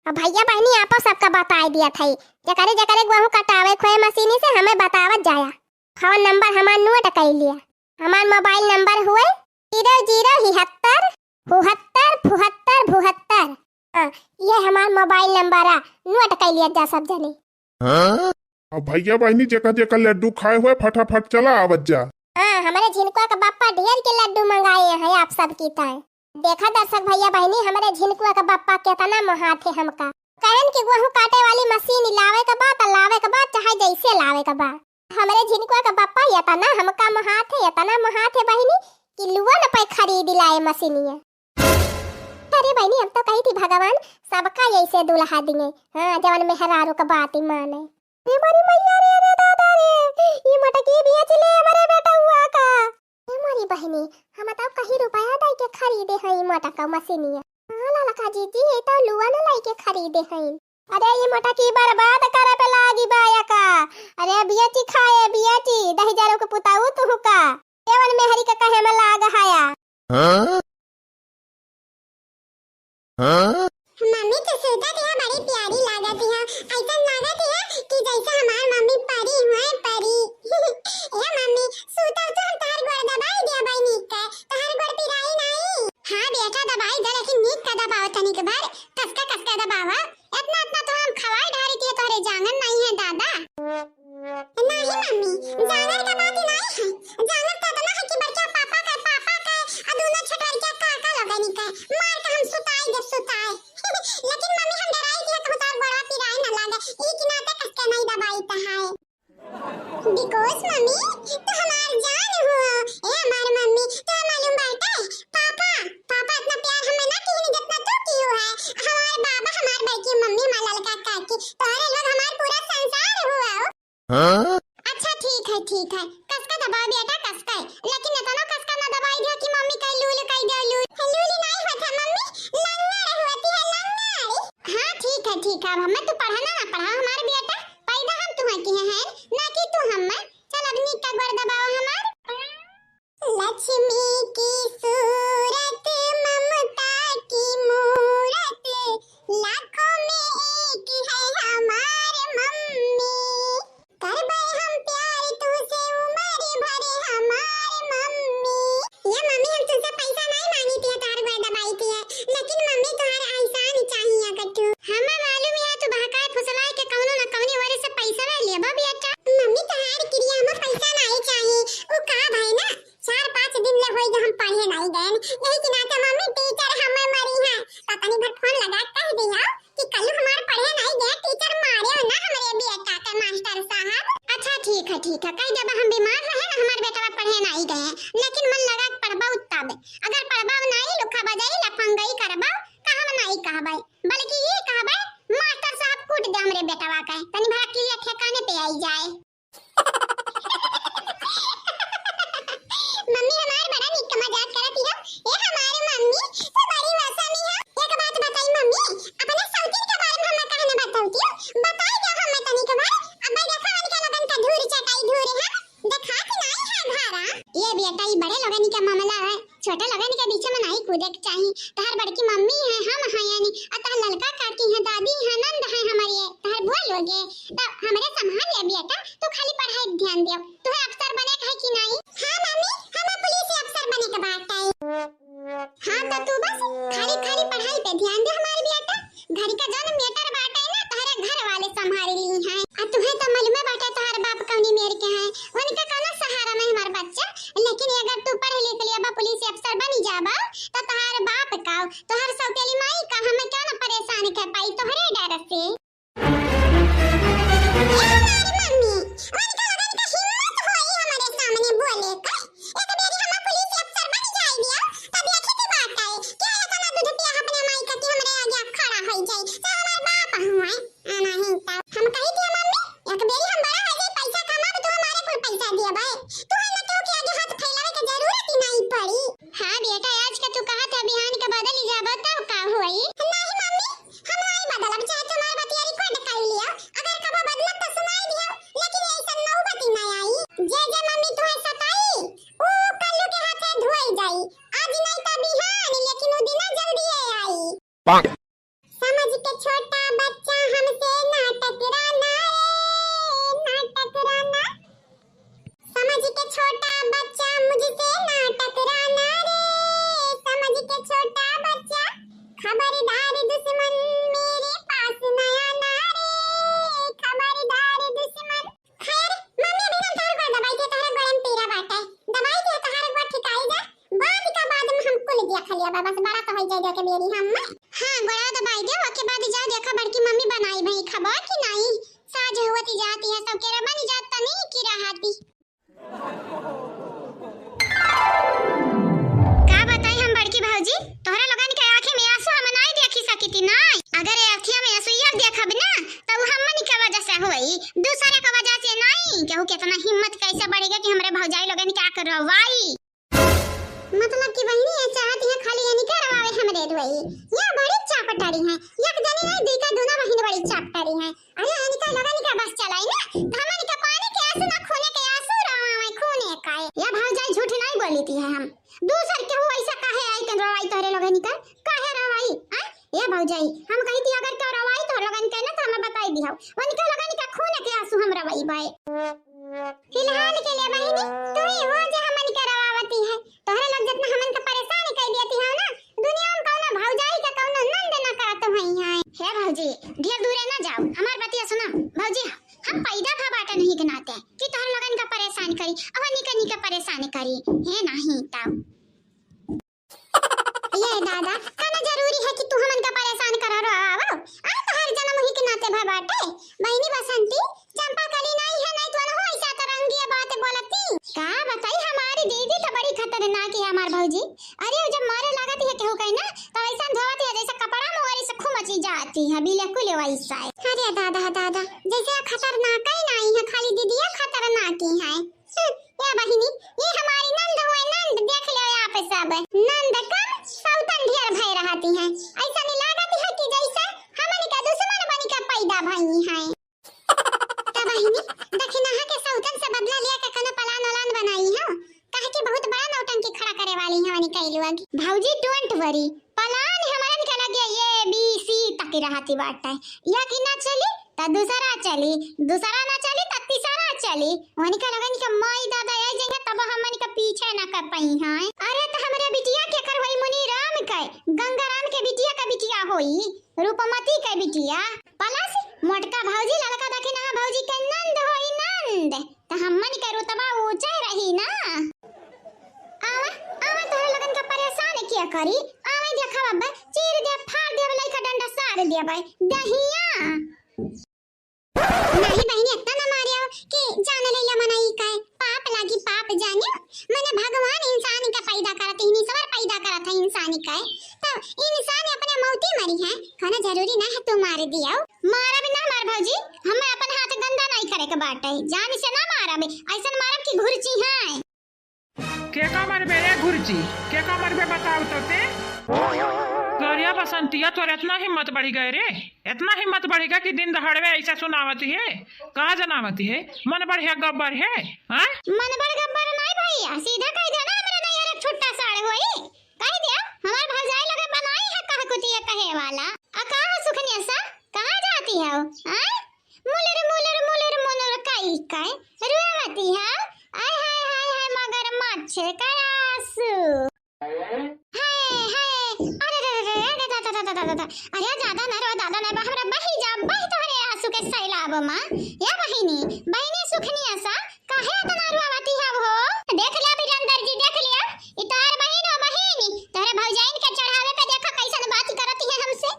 अब भैया बहिनी आपो सबका बताई दिया थई, जकरे जकरे गोहूँ कटावे खोए मशीनी से हमें बतावत जाया। फोन नंबर हमार नोट कई लिया। हमार मोबाइल नंबर हुए ज़ीरो ज़ीरो हिहत्तर, हुहत्तर, फुहत्तर, भुहत्तर। हाँ, ये हमार मोबाइल नंबर आ, नोट कई लिया जा सब जने। हाँ? अब भैया बहिनी जेकर जेकर लड्डू खाए हुए फटाफट चला आवत जा। हाँ, हमरे झिनकुआ के बप्पा ढेर के लड्डू मंगाए हैं आप सब की ताए। देखा दर्शक भैया बहिनी, हमरे झिनकुआ के बप्पा केतना मोहात है हमका। कहन कि गोहूँ काटे वाली मशीन लावे के बा त लावे के बा, चाहे जैसे लावे के बा। हमरे झिनकुआ के बप्पा एतना हमका मोहात है, एतना मोहात है बहिनी, कि लुआ न पे खरीद लाए मशीनिया। अरे तनी अब तो कही थी भगवान सबका ऐसे दुल्हा दिए। हाँ, जवन मेहरारू का बात ही माने। ए मोरी मैया रे, रे दादा रे, ई मोटकी बेच ले हमरे बेटउआ का। ए मोरी बहिनी, हम तो कहीं रुपया दे के खरीदे हई मोटका मशीनिया। हाँ ललका जीजी, ये तो लुआ न लाई के खरीदे हई। अरे ई मोटकी बर्बाद करे पे लागी बा एका। अरे बेची खाए, बेची, दहिजरो के पुताऊ तुहू का। केवल मेहरी के कहे में लाग हया। हाँ? हाँ? मम्मी, तू सूतत है, बड़ी प्यारी लागत है। ऐसन लागत है कि जैसे हमार मम्मी परी हुए, परी। ए मम्मी, सूता तो हम तोहार गोड़ दबाई दिया बाई नीक के, तोहार गोड़ पिराई नाई। हाँ बेटा, दबाई दे, लेकिन नीक का दबाओ, तनिक भर कसका कसका दबावा। इतना इतना तो हम खवाई ढारी दिए, तोहरे जांगन नहीं है दादा। नहीं मम्मी, जांगर का बात ही नहीं है। जांगर तो इतना है कि बड़का पापा का, पापा का, आ दोनों छोटवरिका काका लोगनी का मार के हम सुताई देब, सुताई। लेकिन मम्मी, हम डराई कि कहूँ तोर गोड़वा पिराए न लागे, ई के नाते कसके नहीं दबाई तहाए। Because मम्मी, तो हमार जान हो। ए हमार मम्मी, तो मालूम बाटे, पापा, पापा इतना प्यार हमें ना किए जितना तू कियो है। हमार बाबा, हमार बड़की मम्मी, हमार ललका काकी, तोहरे लोग हमार पूरा संसार हुआ। हाँ? अच्छा ठीक है, ठीक है, कसका दबाओ बेटा, कसका है, लेकिन इतना कसका ना दबाई दियो कि मम्मी कहीं लूल कहीं दे लूल। लूल नहीं होता मम्मी, लंगड़ होती है, लंगड़। हाँ ठीक है, ठीक है, अब हमें तू पढ़ाना ना पढ़ा हमारे बेटा, पैदा हम तुम्हें किए हैं, ना कि तू हमें। चल अब नीक का गोड़ दबाओ हमार। लक्ष्मी की सूरत, ममता की मूरत, लाखों में एक है हमार मम्मी। करबे हम प्यार तुझसे उम्र भर हमार मम्मी। ये मम्मी, हम तुझसे पैसा नहीं मांगी थी, तार गोड़ दबाई थी, लेकिन मम्मी तोहार एहसान चाहिए कटू। हमें मालूम है तू बहकाए फुसलाए के कौनो न कौनी वजह से पैसा ले लेबा बेटा। मम्मी तोहार क्रिया में पैसा नहीं चाहिए, उ का भाई ना चार पाँच दिन ले होई जो हम पढ़े नहीं गए, यही के नाते मम्मी टीचर हमें मरी है, तो तनी भर फोन लगा के कह दिया कि कल हमार पढ़े नहीं गए, टीचर मारे ना हमरे बेटा के मास्टर साहब। अच्छा ठीक है, ठीक है, कह देबा हम बीमार रहे ना, हमार बेटवा पढ़े नहीं गए, लेकिन मन लगा के पढ़बा उत्ता बे, अगर पढ़बा नहीं लुखा बजाई लफंगई करबा, का हम नहीं कहबे, बल्कि ये कहबे मास्टर साहब कूट दे हमरे बेटवा के, तनी भरा क्रिया ठिकाने पे आई जाए। मम्मी हमार बड़ा निक मजाक करत हिया। ए हमारे मम्मी, तू बड़ी वसा में है। एक बात बताई मम्मी, अपने सौतीन के बारे में हमें काहे न बतौती हो? बताई दे हमें तनी के बार। अब देखा उनके लगन का धूर चटाई धूर है। देखा कि नहीं है घरा। ये बेटा, ई बड़े लोगन के मामला है, छोटे लोगन के बीच में नहीं कूदे के चाही। तहार बड़की मम्मी है, हम हैं यानी, और तहार ललका काकी है, दादी है, नंद है हमारी, तहार बुआ लोग है, तब हमरे संभाल ले बेटा, तू खाली पढ़ाई पे ध्यान दियो। तुहे अफसर बने के है कि नहीं? हाँ मम्मी, हमें पुलिस अफसर बने के बात है। हाँ तो तू बस खाली खाली पढ़ाई पे ध्यान दे हमारी बेटा। घर का जौन matter बाटे ना, तोहरे घर वाले संभाल ली हैं। आ तुहे तो मालूमे बाटे तोहार बाप कौनी मेर के हैं, उनका कौनो सहारा नहीं हमार बच्चा। लेकिन अगर तू पढ़ लिख लिया बा, पुलिस अफसर बनी जाबा, तो तोहार बाप का, तोहार सौतेली माई का, हमें क्या ना परेशान कर पाई तोहरे डर से। ए हमारी मम्मी, उनका लगन का हिम्मत होई हमारे सामने बोले का। एक बेरी हम पुलिस अफसर बन जाए दिया, तब देखी की बात आई। क्या है तना दूध पिया अपने माई का कि हमरे आगे खड़ा हो जाए। तो हमारे बाप हुए, आना ही था। हम कही थी मम्मी, एक बेरी हम बड़ा हो जाए, पैसा कमाब तो हमारे कुल पैसा दिया भाई। तू है ना क्यों कि आगे हाथ फैलावे के जरूरत ही नहीं पड़ी। हाँ बेटा, आज का तू कहा था बिहान के बदल ही जाबा तब का हुई? नहीं मम्मी, हम नाई बदलब, चाहे तुम्हार बतिया record कर लियो। अगर कबो बदलब तो सुनाई दियो, लेकिन ऐसन नौबत ही ना आई। जे जे मम्मी तुहे सताई, ऊ कल्लू के हाथे धोई जाई। आज नहीं तो बिहान, लेकिन ऊ दिना जल्दी ही आई। समझ के छोटा बच्चा हमसे ना टकराना रे, ना टकराना। समझ के छोटा बच्चा मुझसे ना टकराना रे, समझ के छोटा बच्चा, खबरदार दुश्मन मेरे पास ना आना रे, खबरदार दुश्मन। खैर, मम्मी अभी ना तोहर गोड़ दबाई के तोहरे गोड़े में पीरा बाटे, दबाई के तोहरे गोड़ ठिकाई जा, बाद का बाद में हम कुल दिया खलिया बा, बस बड़ा तो हो जाए के बेरी हम। हाँ, गोड़ा दबाई दे, ओके बाद जाओ देखा बड़की मम्मी बनाई भई खबा कि नहीं, साझ होती जाती है सब केरा बनी जात तनी की रहती। का बताई हम बड़की भौजी, तोहरा लोगन के आँखी में आंसू हम मतलब कि बहिनी ये चाहती है खाली ये निकर आवे हमरे दुआई। ये बड़ी चापटारी है, एक जनी नहीं, दुई का दूना बहिन बड़ी चापटारी है। अरे इनका लोगन का बस चलाई ना, तो हमन का पानी के आंसू ना, खूने के आंसू रोवावे, खूने का। या भौजाई, झूठ नहीं बोली थी है हम। दूसर केहू ऐसा काहे आई तन रोवाई तोहरे लोगन का? काहे रोवाई? आ? या भौजाई, हम कही थी अगर केहू रोवाई तोहरे लोगन का ना, तो हमें बताई दिहो। उनके लोगन का खूने के आंसू हम रोवाई बाए। फिलहाल के लिए बहिनी, तू ही हो जे हमन के रोवावती है। तोहरे लोग जितना हमन के परेशान कर दियती हो ना, दुनिया में कौनो भौजाई के कौनो नंद ना करत होई है। हे भौजी, ढेर दूरे ना जाओ, हमार बतिया सुना। भौजी, हम पैदा भा बाटन ही के नाते कि तोहरे लोगन का परेशान करी, अब निके निके परेशान करी। हे नाही ताऊ। ये दादा, कौनो जरूरी है कि तू हमन का परेशान कर रहो? आओ, आ तोहर जन्म ही के नाते भा बाटे। बहिनी बसंती, चंपा कली नहीं है, नहीं तो हो ऐसा तरंगिया बात बोलती। का बताई, हमारी दीदी तो बड़ी खतरनाक है, हमार भौजी। अरे, वो जब मारे लागत है केहू कहीं ना, तो ऐसा धोवत है जैसे कपड़ा मोरी से खूब मची जाती है, बिल्कुल वैसा है। अरे दादा, दादा, जैसे खतरनाक ही नहीं है, खाली दीदिया खतरनाक ही है। हम्म, या बहिनी, ये हमारी नंद हुए, नंद, देख लो आप सब। नंद कम, सौतन ढेर भय रहती है। ऐसा नहीं लागत है कि जैसे हमन का दुश्मन बन के पैदा भई है। त बहिनी, दखिनहा के सौतन से बदला लिया के कोनो plan वलान बनाई हो, काहे कि बहुत बड़ा नौटंकी खड़ा करे वाली है वनी कई लोग। भौजी, don't worry, plan हमरन के लगे A B C तक रहती बाटे। या कि ना चली, त दूसरा चली, दूसरा ना चली, त तीसरा चली। वनी के लोगन के माई दादा आई जाएंगे, तब हमन के पीछे ना कर पाई हैं। अरे, त हमरे बिटिया के कर होई, मुनी राम के, गंगा राम के बिटिया का बिटिया होई, रूपमती के बिटिया। Plus मोटका भौजी, ललका दखिनहा भौजी के नंद होई नंद, त हमन के रुतबा ऊंचे रही ना। आवा, आवा, तोहरे लोगन का परेशान किया करी। आवा, देखा अब, चीर दे, फाड़ दे, लइका डंडा सार दे, दहिया। नहीं बहिनी, इतना ना मारियो कि जान ले या मनई का पाप लागी, पाप जानियो। मने भगवान इंसान का पैदा करत ही, ईश्वर पैदा करत है इंसान का, तो इंसान अपने मौती मरी है। कोनो जरूरी ना है तू मार दियो। मारब ना हमार भौजी, हमें अपन हाथ गंदा नहीं करे के बाटे, जान से ना मारब, ऐसन मारब कि घुरची है। के का मरबे रे घुरची, के का मरबे बताओ तो ते। गरिया बसंतिया, तोर इतना हिम्मत बढ़ी गए रे, इतना हिम्मत बढ़ी गए कि दिन दहाड़वे ऐसा सुनावत है, का जनावत है, मन बढ़िया गब्बर है, हाँ? मन बढ़ गब्बर नहीं भैया, सीधा कह दो ना, हमरा नहीं यार छुट्टा साड़ होई। कह दिया, हमार भौजाई लगे बनाई है कह कुतिया कहे वाला। आ कहा सुखनिया सा, कहाँ जाती हो? आय? मुलुर, मुलुर, मुलुर, मुलुर कई कई रुआवती है। आय हाय, हाय, हाय, मगरमच्छ का आंसू। हाय, हाय, अरे रे रे रे, अरे दा, दा, दा। अरे ज्यादा ना रो, दादा ना, हमरा बही जा, बही तोहरे आंसू के सैलाब मा। या बहिनी, बहिनी सुखनिया सा, काहे इतना रुआवती है हो? देख लिया बिरंदर जी, देख लिया, ई तोहर बहिन हो बहिनी, तोहरे भौजाइन के चढ़ावे पे देखा कैसन बात करती है हमसे।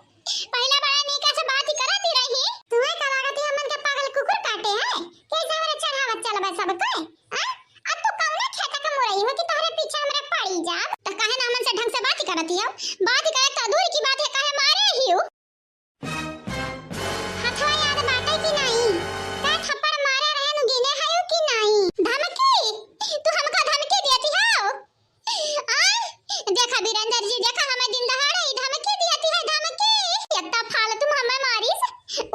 पहले बड़ा नीक से बात करती रही। तुम्हें का लागत है हमन के पागल कुकुर काटे है? कैसे हमरे चढ़ावत चलबे सब कोई? आ? आ तू कौने खेत के मुरई हो कि तोहरे पीछे हमरे पड़ी जाब? त काहे ना हमन से ढंग से बात करती हो? बात करे तो दूर की बात है, काहे मारे ही हो? हथवा याद बाटे कि नाई? का थप्पड़ मारे रहे नु गिने हयू कि नाई? धमकी? तू हमका धमकी देती हो? आय, देखा बीरेंद्र जी, देखा हमें दिन दहाड़े ही धमकी दियती है, धमकी। इतना फालतू हमें मारिस,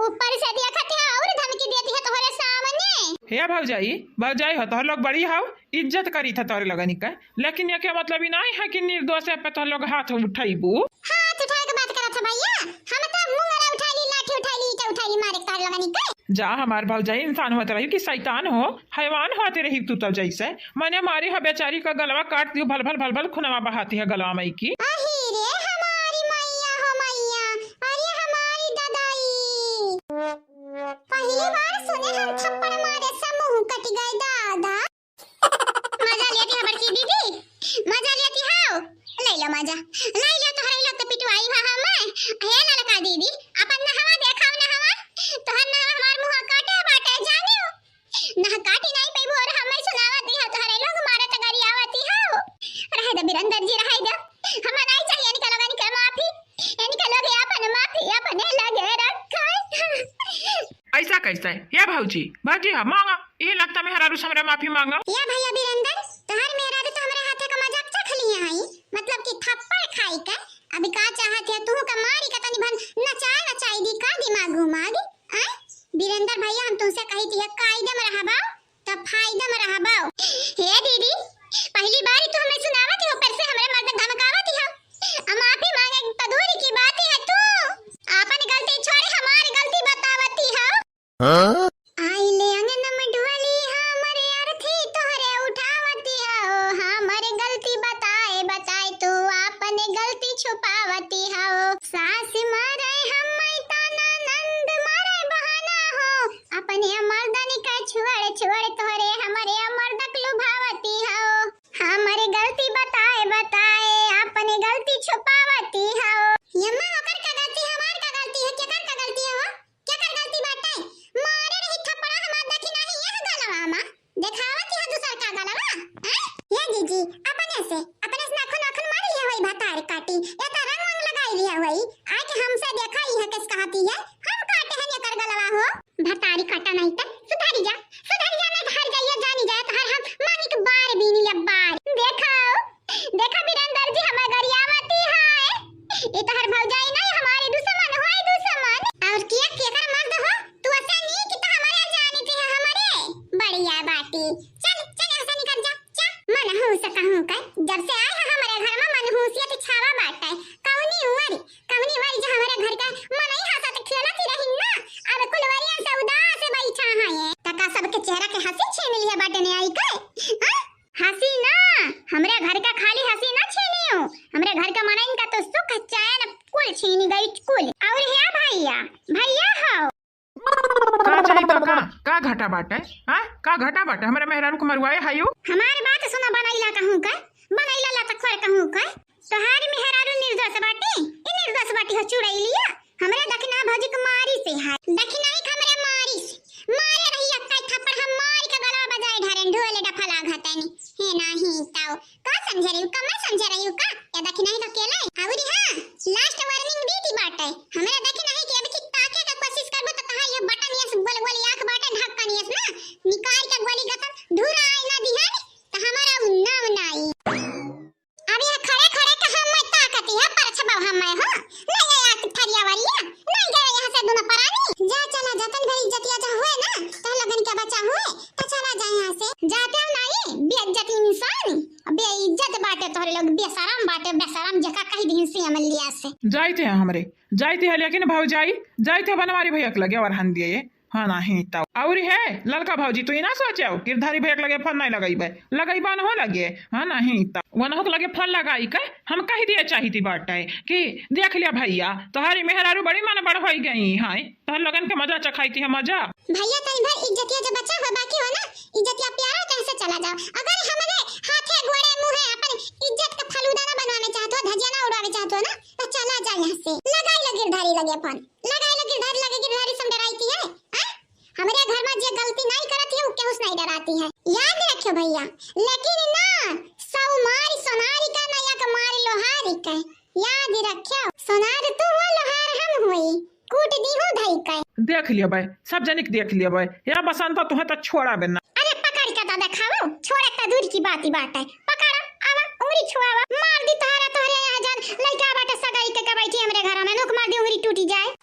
ऊपर से देखत है और धमकी दियती है तोहरे सामने। हे भौजाई, भौजाई हो, तोहर लोग बड़ी हो, इज्जत करी था तोहरे लोगनी का, लेकिन ये क्या मतलब ही नहीं है कि निर्दोष पे तोहर लोग हाथ उठैबू। हाथ उठाए के बात करत है भैया, हम तो मुंगरा उठा ली, लाठी उठा ली, ईटा उठा ली, मारे के तोहरे लोगनी का। जा हमार भौजाई, इंसान होत रही कि शैतान हो, हैवान होते रही तू तब जैसे। मने मारी ह बेचारी का गलवा काट दियो, भल भल भल भल खुनवा बहाती है गलवा मई की। अही रे हमारी मैया हो मैया, अरे हमारी ददाई। पहली बार सुने हम थप्पड़ मारे से मुंह कट गए दादा। मजा लेती है बड़की दीदी, मजा लेती हो। ले लो मजा, ले लो, तोहरे लोग तो पिटवाई हुआ हमें। हे ललका दीदी, अपन नहवा देखाओ नहवा, तोहर नहवा हमार मुंह काटे बाटे जानियो। ना काटी नहीं पैबू और हमें सुनावती है, तोहरे लोग मारत गरियावती हो। रहे दे बिरंदर जी, रहे दे। हमें नहीं चाहिए इनके लोगन के माफी। इनके लोग अपन माफी अपने लगे रखे। ऐसा कैसे? या भौजी, भौजी, हाँ, मांगा। ये लगता मेहरारू से हमरे माफी मांगा। या भैया बिरंदर, तोहर मेहरारू तो हमरे हाथे का मजाक चख लिए हैं। आई का? अभी का चाहत है? तू का मारी का तनी भन नचाए नचाई दी का दिमाग उमाग? आय? वीरेंद्र भैया, हम तुमसे कही थी, कायदे में रहबा, त फायदे में रहबा। हे दीदी, पहली बार तू हमें सुनावत हो, फिर से हमरे मर्द धमकावत हो। अब माफी मांगे त दूर की बात है, तू आपन गलती छोड़े, हमार गलती बतावती हो। हाँ? आइले अंगन में डुअली, हमरे अर्थी तोहरे उठावती हो, हमरे गलती बताए बताए तू आपन गलती छुपावती हो। सास मारे हम ताना, नंद मारे बहाना हो, अपने मर्दन का छोड़ छोड़ तोहरे हमरे मर्दक लुभावती हो, हमरे गलती बताए बताए आपन गलती छुपावती हो। यम्मा, ओकर का गलती, हमार का गलती है, केकर का गलती है हो? केकर गलती बाटे? मारे रही थप्पड़ा हमार दखिनाही यह गलवा मा। देखावत यह दूसर का गलवा, हैं? ये जीजी, अपने से, अपने से नाखून नाखून मार लिया होई भतार काटी, या तो रंग वंग लगाई लिया होई। आके हमसे देखा ही है किस कहती है, हम काटे हैं एकर गलवा हो। भतारी काटा नहीं त सुधरी जा, सुधरी जा, नहीं तो हर जाइए जानी जाए तो हर हम मांगी के बार बीनी ले बार। देखो, देखा वीरेंद्र जी, हमें गरियावती है। ई तोहर भौजाई नहीं, हमारी दुश्मन होई दुश्मन। और किया केकर मर्द हो? तू ऐसे नहीं कि तो हमारे जानी थी हमारे। बढ़िया बाटी। चल, चल यहाँ से निकल जा, जा। मनहूस कहूँ का, जब से आए है हमारे घर में मनहूसियत छावा बाटे। कौनी उमर, कौनी उमर जो हमारे घर का मनई हंसत खेलत ही रही ना। अब कुलवरिया से उदास बैठा है ये। तका सबके चेहरा के हंसी छीन लिया बाटे ने आई के। हाँ? हसीना, हमरे घर का खाली हसीना छीनियो, हमरे घर का मनइन का तो सुख चैन कुल छीनी गई कुल। और हे भैया, भैया हो। का चाही तो का, का घाटा बाटे? हाँ, का घाटा बाटे? हमरे मेहरारू को मरुआए हायो। हमार बात सुना, बनैला कहूँ का, बनैला ला तक कहूँ का। तोहार मेहरारू निर्दोष बाटे, ई निर्दोष बाटी हो चुड़ैलिया। हमरे दखिना भौजी के मारी से है, दखिनाई के हमरे मारी से। मारे रही अक्का थप्पड़, हम मारी के गलवा बजाए ढारेन, ढोले डफला घतनी। हे नाही ताऊ, का समझे रही, कम समझे रही का? या दखिनाई का केले? अउरी हाँ, last warning दी थी बाटे। हमरे दखिनाई के अब की ताके का कोशिश करबो तो कहा ये बटन यस गोल गोल आँख बाटे ढक्कन यस ना, निकाल के गोली गतन धुरा आए ना दिहानी, तो हमारा नाम नाई। अब यहाँ खड़े खड़े के हम मैं ताकती है, परछबा हम मैं हो। नहीं गए आके फरिया वालिया, नहीं गए यहाँ से दोनों परानी। जा चला जा, तन भरी इज्जतिया जा हुए ना, तो लगन क्या बचा हुए, तो चला जा यहाँ से। जाते हो नहीं, बेइज्जत इंसान, बेइज्जत बाटे तोहरे लोग, बेशरम बाटे, बेशरम जेका कही दिन से अमलिया से। जाइत है हमरे, जाइत है लेकिन भौजाई, जाइत है बनवारी भैया के लगे और हन दिए। हाँ, नाही तब। अउरी हे, ललका भौजी, तू ई ना सोचेउ, गिरधारी भैया के लगे फोन नहीं लगइबे, लगइबा न हो लगे। हाँ, नाही तब। वनहु के लगे फोन लगाई के, हम कहि दिए चाहिती बाटे कि देख लिया भैया, तोहारी मेहरारू बड़ी मन बड़ होई गई हैं, तोहर लोगन के मजा चखाई थी हम मजा। भैया, तनी भर इज्जतिया जो बचा हुआ बाकी हो ना, इज्जतिया प्यारा कहीं से चला जाओ। अगर हमरे हाथे गोड़े मुँहे अपन इज्जत का फलूदा ना बनवावे चाहत हो, धजिया ना उड़ावे चाहत हो ना, तो चला जा यहाँ से। लगाई लो गिरधारी लगे फोन। लगाई लो गिरधारी, लगे गिरधारी से हम डराई थी है, हैं? हमरे घर में जे गलती नहीं करत है, वो केहू से नहीं डराती है। याद रखियो भैया, लेकिन ना सौ मारी सोनारी का, ना एक मारी लोहारी का। याद रखियो, सोनार तू हो, लोहार हम होई, कूट दी हो धई के। देख लियो भाई, सब जनिक देख लियो भाई। या बसंत, तुहे तो छोड़ा बे ना। अरे पकड़ के तो देखाओ, छोड़े तो दूर की बात ही बात है। पकड़, आवा, उंगली छुआवा, मार दी तोहरा, तोहरे यहाँ जान लइका बाटे सगाई के, के बैठी हमरे घर में, नुक मार दी, उंगली टूटी जाए।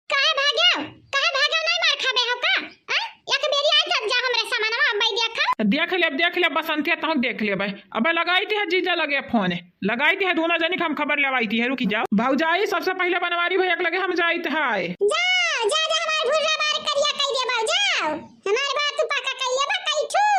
काहे भाग्यो? काहे भाग्यो? नहीं मार खाबे हो का? आ? एक बेरी आई तब जा हमरे सामानवा अब्बाई देखा। देख ले, देख ले बसंतिया, तहु देख ले भाई। अबे लगाई थी है जीजा लगे फोन, लगाई थी है दोनों जनी के हम खबर लेवाई थी है, रुकी जाओ। भौजाई सबसे पहले बनवारी भैया के लगे हम जाइत है। जा, जा, जा, हमार भुर्रा बार करिया कई दे बाऊ, जाओ। हमार बात तू पक्का कई लेबा, कई ठू।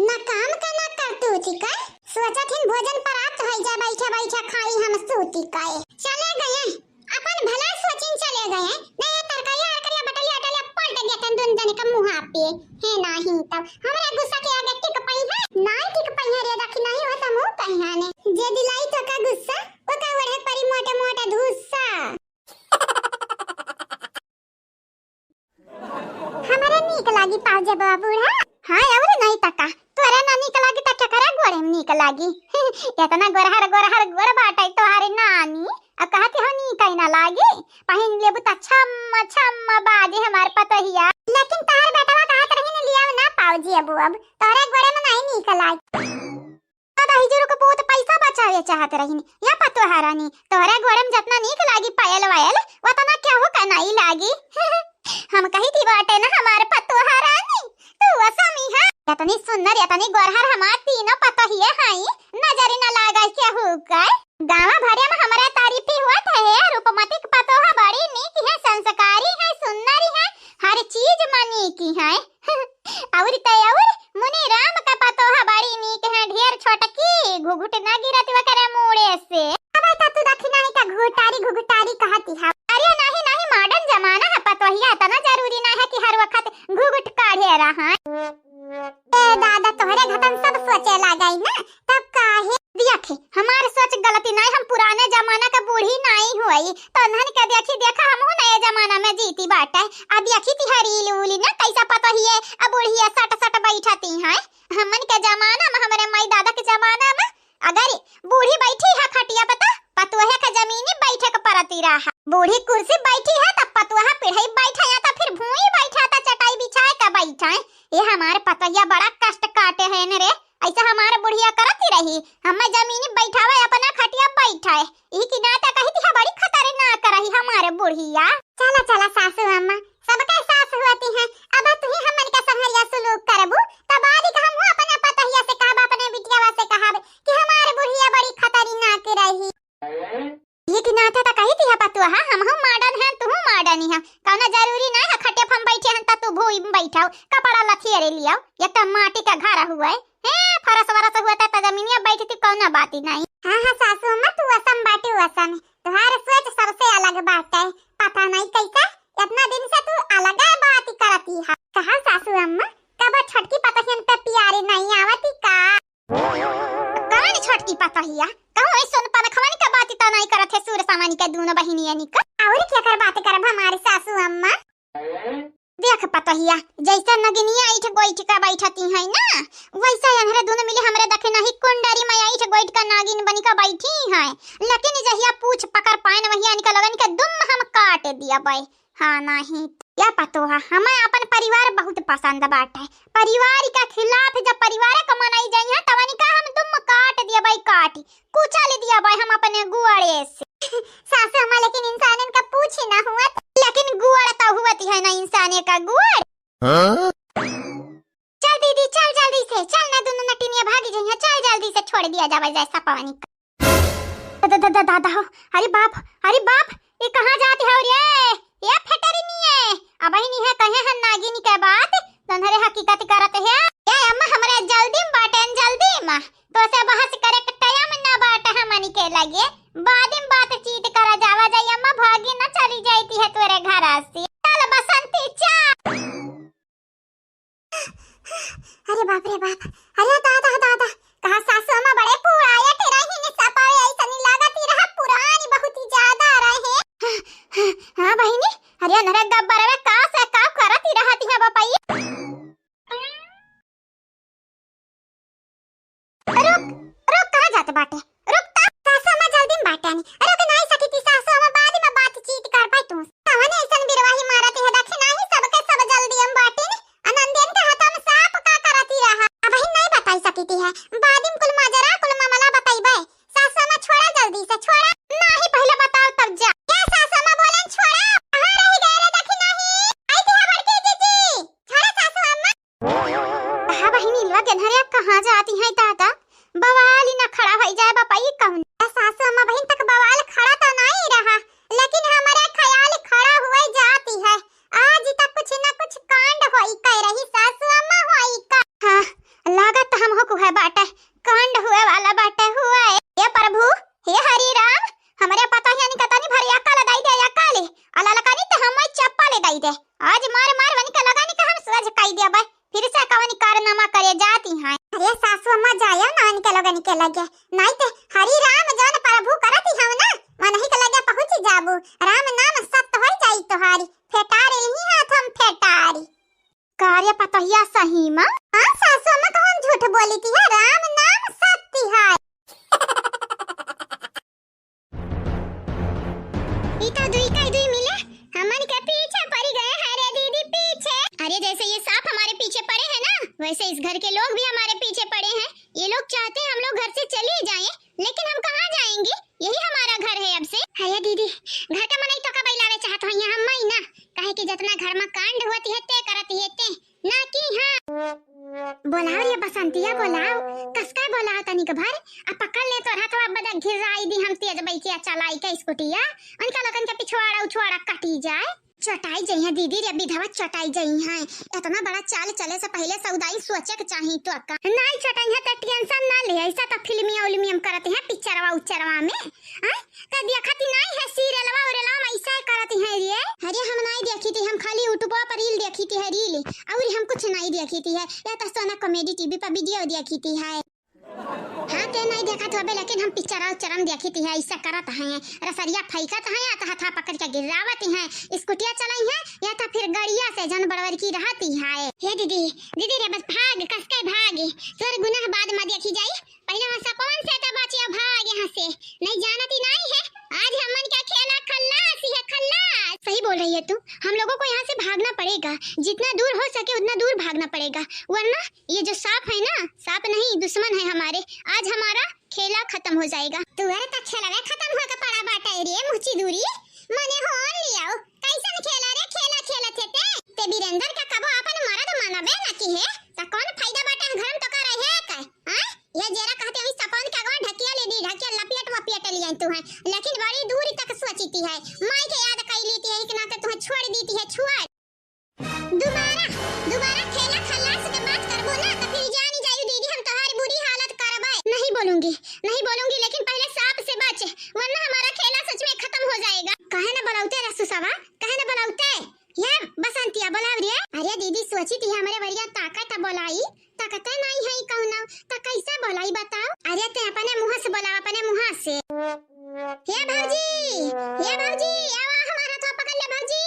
ना काम का ना करतूती का। सोचत हिन भोजन प्राप्त होई जा, बैठा बैठा खाई हम सूती का। चले गए। अपन भला सोचिन चले गए, नहीं तरकरिया अरकरिया बटलिया अटलिया पलट देतन दुन जने का मुँहा पे। हे नाही तब हमरा गुस्सा के आगे टिक पई है, नाही टिक पई है रे, देखी नहीं हो त मुँह कहियाने। जे दिलाई तो का गुस्सा, ओ का ओढ़े परी मोटे मोटे धुस्सा। हमरे नीक लागी पाउजे बा बूढ़ा। हाँ, अउर नहीं त का, तोरे ना नीक लागी त केकरे गोड़े में नीक लागी? एतना गोरहर गोरहर गोर बाटे तोहारे नानी, आ कहत हो नीक ही ना लागी, पहिन लेबू त छम छम बाजे हमार पतोहिया। लेकिन तोहर बेटवा कहत रही न लियाओ ना पाउजे अबू, अब तोहरे गोड़े में नहीं नीक लागी। तो दहिजरू के बहुत पैसा बचावे चाहत रही न, या पतोहा रानी, तोहरे गोड़े में जतना नीक लागी पायल वायल, वतना केहू का नाई लागी। हम कही थी बाटे ना हमार पतोहा रानी, तू वसमी है। इतनी सुंदर, इतनी गोरहर हमार तीनों पतोहिए हई, नजर न लागे केहू के। गाँव भरे में हमरे तारीफी होत है, रूपमती के पतोहा बड़ी नीक है, संस्कारी है, सुंदर है, हर चीज में नीक है। अउर त अउर मुनि राम का पतोहा बड़ी नीक है, ढेर छोटकी, घुघुट ना गिरत ओकरे मूड़े से। अब त तू दखिनही का घुघुटारी घुघुटारी कहती है। अरे नहीं नहीं, modern जमाना है पतोहिया, इतना जरूरी ना है कि हर वक्त घुघुट काढ़े रहा। ए दादा, तोहरे घटन सब सोचे लागई ना, तब काहे? देखी, हमार सोच गलती नाई, हम पुराने जमाना के बूढ़ी नाई हुई, तो उन्हन के देखी देखा हमहू नए जमाना में जीती बाटे। अब देखी ती हरील उली ना कैसा पतोहिए, अब बूढ़िया सट सट बैठती हैं। हमन के जमाना में, हमरे माई दादा के जमाना में अगर बूढ़ी बैठी है खटिया पे, त पतोहे के जमीनी बैठे के परती रहा। बूढ़ी कुर्सी बैठी है, त पतोहा पिढ़ई बैठे, या त फिर भूई बैठा, त चटाई बिछाए के बैठे। ये हमारे पतोहिया बड़ा कष्ट काटे है न रे, ऐसा हमारे बुढ़िया करती रही। हमें जमीनी बैठावे, अपना खटिया बैठाए, ई की नाते कही थी, "बड़ी खतरनाक रही हमारे बुढ़िया।" चला चला सासू अम्मा, सबके सास होती हैं, अब तू ही हमन के संघरिया सुलूक करबू, तब आदि का हमहू अपने पतोहिया से कहब, अपने बिटियावा से कहब कि हमार बुढ़िया बड़ी खतरनाक रही। ये की नाते त कही थी पतोहा, हमहू modern हैं, तू modern ही है, कौनो जरूरी ना है खटिया पर हम बैठे हैं त तू भूई में बैठाओ, कपड़ा लथेरे लियाओ, ये त माटी का घर हुआ है, हैं, फरस वरस हुआ त, त जमीनिया बैठती, कौनो बात ही नहीं। हाँ हाँ सासू अम्मा, तू असम बाटी असम, तुहार सोच सबसे अलग बाटे। पता नहीं कैसे इतना दिन से तू अलग बात करती है। कहा सासू अम्मा, कब छोटकी पतोहियन पे प्यारी नहीं आवती का? कवन छोटकी पतोहिया? कहूँ ऐ सुन पनखवन के बात तो नहीं करत है, सूर सामानी के दोनों बहिनिया निक। और क्या कर बात करब हमारे सासू अम्मा? देख पतोहिया, जैसे नगिनिया ऐठ गोइठ का बैठती है ना, वैसे अनहरे दोनों मिले हमरे दखिनही कुंडरी में ऐठ गोइठ का नागिन बनी का बैठी हैं। लेकिन जहिया पूछ पकड़ पाएन, वहिया इनका लगन के दुम हम काट दिया बाई। हाँ नहीं, या पतोहा, हमें अपन परिवार बहुत पसंद बाटे। परिवार का खिलाफ जब परिवार का मनाई जाई है, तब इनका हम दुम काट दिया बाई, काट कुचल दिया बाई हम अपने गुआड़े से। सासू अम्मा, लेकिन इंसानन का पूछ ही ना हुआ। लेकिन गुआड़ तो हुआ है ना इंसाने का गुआड़। हाँ? चल दीदी, चल जल्दी से, चल ना, दोनों नटिनिया भागी जइहैं, चल जल्दी से छोड़ दिया जावे जैसा पवनी का। द-, द-, द-, दादा हो, अरे बाप, अरे बाप, ये कहाँ जाती हो रे? ये फटरी नहीं है, अब ही नहीं है, कहे हैं नागिन के बात, तोहरे हकीकत करत है। ए अम्मा, हमरे जल्दी में बाटे, जल्दी में। तो से बहस करे के टाइम ना बाटे हमनी के लगे। बाद में बातचीत करा जावा जाई अम्मा, भागी ना चली जाती है तोरे घर से। चल बसंती, चल। अरे बाप रे बाप, अरे दादा, दादा, कहा सासू अम्मा बड़े पुरायट रही ने सपावे, ऐसा नहीं लागत ही रहा, पुरानी बहुत ही ज्यादा रहे। हाँ बहिनी, अरे अनहरे गब्बर रे का से का करत ही रहती है बपई। रुक, रुक, कहाँ जात बाटे? रुक त। सासू अम्मा जल्दी में बाटे नी। रुक नाई सकी थी सासू अम्मा, बाद में बातचीत कर पाई तू। कवन ऐसन बिरवाही मारत है, देखी नाही सबके सब जल्दी में बाटे नी। अनंदियन के हाथ में सांप का करती रहा। अबही नाई बताई सकी थी है। बाद में कुल माजरा, कुल मामला बताइबे। सासू अम्मा छोड़ा जल्दी से, छोड़ा। नाही पहले बताओ तब जा। ये सासू अम्मा बोले छोड़ा। कहाँ रही गए रे, देखी नाही। आई थी है बड़की जीजी। छोड़ा सासू अम्मा। कहा बहिनी, लगे धरे कहाँ जाती है दादा? बवाल ही ना खड़ा होई जाए बपई कहूँ। ए सासू अम्मा, बहिन तक बवाल खड़ा तो नहीं रहा, लेकिन हमारे ख्याल खड़ा हुए जाती है। आज तक कुछ ना कुछ कांड होई कह रही सासू अम्मा, होई का। हाँ, लागत हमहू को है बाटे, कांड हुए वाला बाटे हुए। हे प्रभु, हे हरि राम, हमरे पतोहियन का तनी भर अकल दई दे, अकल। आ ललकनी त हमें चप्पल दई दे। आज मार मार वनी के लगन के हम सोझ कई देबे। फिर से कवनी कारनामा करे जाती हैं। अरे सासू अम्मा, जाया ना इनके लोगन के लगे, नहीं ते हरि राम जौन प्रभु करत ही हम ना, वनही के लगे पहुँच जाबू। राम नाम सत्य होई जाई तोहारी, फेटार यही हाथ हम फेटारी। का रे पतोहिया सही मा? हाँ सासू अम्मा, कौन झूठ बोली थी है, राम नाम सत्य है। ई तो दुई का दुई मिले, हमन के पीछे पड़ी गए हैं रे दीदी, पीछे। अरे जैसे ये सांप हमारे पीछे पड़े हैं ना, वैसे इस घर के लोग भी हमारे पीछे पड़े हैं। ये लोग चाहते हैं हम लोग घर से चले जाएं, लेकिन हम कहाँ जाएंगे? यही दिया बोलाओ, कसका बोलाओ तनिक भर, आ पकड़ ले तोर हथवा बदे घिराई दी हम तेज बइकिया चलाई के स्कूटिया, उनका लोगन के पिछवाड़ा उछवाड़ा कटी जाए। चटाई जइहैं दीदी रे, विधवा चटाई जइहैं। इतना बड़ा चाल चले से पहिले सौदाई सोचे के चाही तो का। नाई चटाई है तो tension ना ले, ऐसा तो फिल्मिया उल्मिया में करत हैं, पिक्चरवा उच्चरवा में। आय, तो देखती नाई है सीरियलवा उरियलवा में ऐसा करत हैं रे। अरे हम नाई देखी थी, हम खाली YouTube पर reel देखी थी है reel, और हम कुछ नाई देखी थी है। या तो सोना comedy TV पर video देखी थी है। हाँ, ते नाई देखत होबे, लेकिन हम पिक्चर उच्चर में देखी थी है, ऐसा करत हैं, रसरिया फेंकत हैं, या तो हथा पकड़ के गिरावत हैं, स्कूटिया चलाई हैं, या तो फिर गड़िया से जन बड़वर की रहती है। हे दीदी, दीदी रे, बस भाग, कसके भाग, तोर गुनाह बाद में देखी जाई, पहिले वहाँ सपवन से तो बचिया, भाग यहाँ से, नहीं जानती नाई है, आज हमन का खेला खल्लास है, खल्लास। सही बोल रही है तू, हम लोगों को यहाँ से भागना पड़ेगा, जितना दूर हो सके उतना दूर भागना पड़ेगा, वरना ये जो सांप है ना, सांप नहीं, दुश्मन है हमारे, आज हमारा खेला खतम हो जाएगा। तोहरे त खेलवे खतम होके पड़ा बाटे रे मुँहची दूरी, मने होन लियाओ, कैसन खेला रे, खेला खेलत है ते? ते वीरेंद्र का कबो अपन मरद मानबे न की है, त कौन फायदा बाटे घर में तो कर रहे है का? हाँ? ये जेरा कहते हुई सपन के अगवा ढकिया ले दी, ढकिया लपियट वपियट लिया तू है, लेकिन बड़ी दूरी तक सोचती है, माई के याद कर लेती है, इस नाते तुम्हें छोड़ देती है, छोड़। दोबारा, दोबारा खेला खल्लास के बात करबो ना, तो फिर जानी जायू दीदी, हम तुम्हारी बुरी हालत करबे। नहीं बोलूंगी, नहीं बोलूंगी, लेकिन पहले सांप से बच, वरना हमारा खेला सच में खत्म हो जाएगा। काहे ना बोलाउते रे सुसवा, काहे ना बोलाउते? ये बसंतिया बोलाव रे। अरे दीदी, सोची थी हमरे बढ़िया ताकत बोलाई, ताकत नहीं है कौनो, तो कैसे बोलाई बताओ? अरे ते अपने मुँह से बोलाओ, अपने मुँह से। हे भौजी, हे भौजी, आवा हमारा तो पकड़ ले भौजी।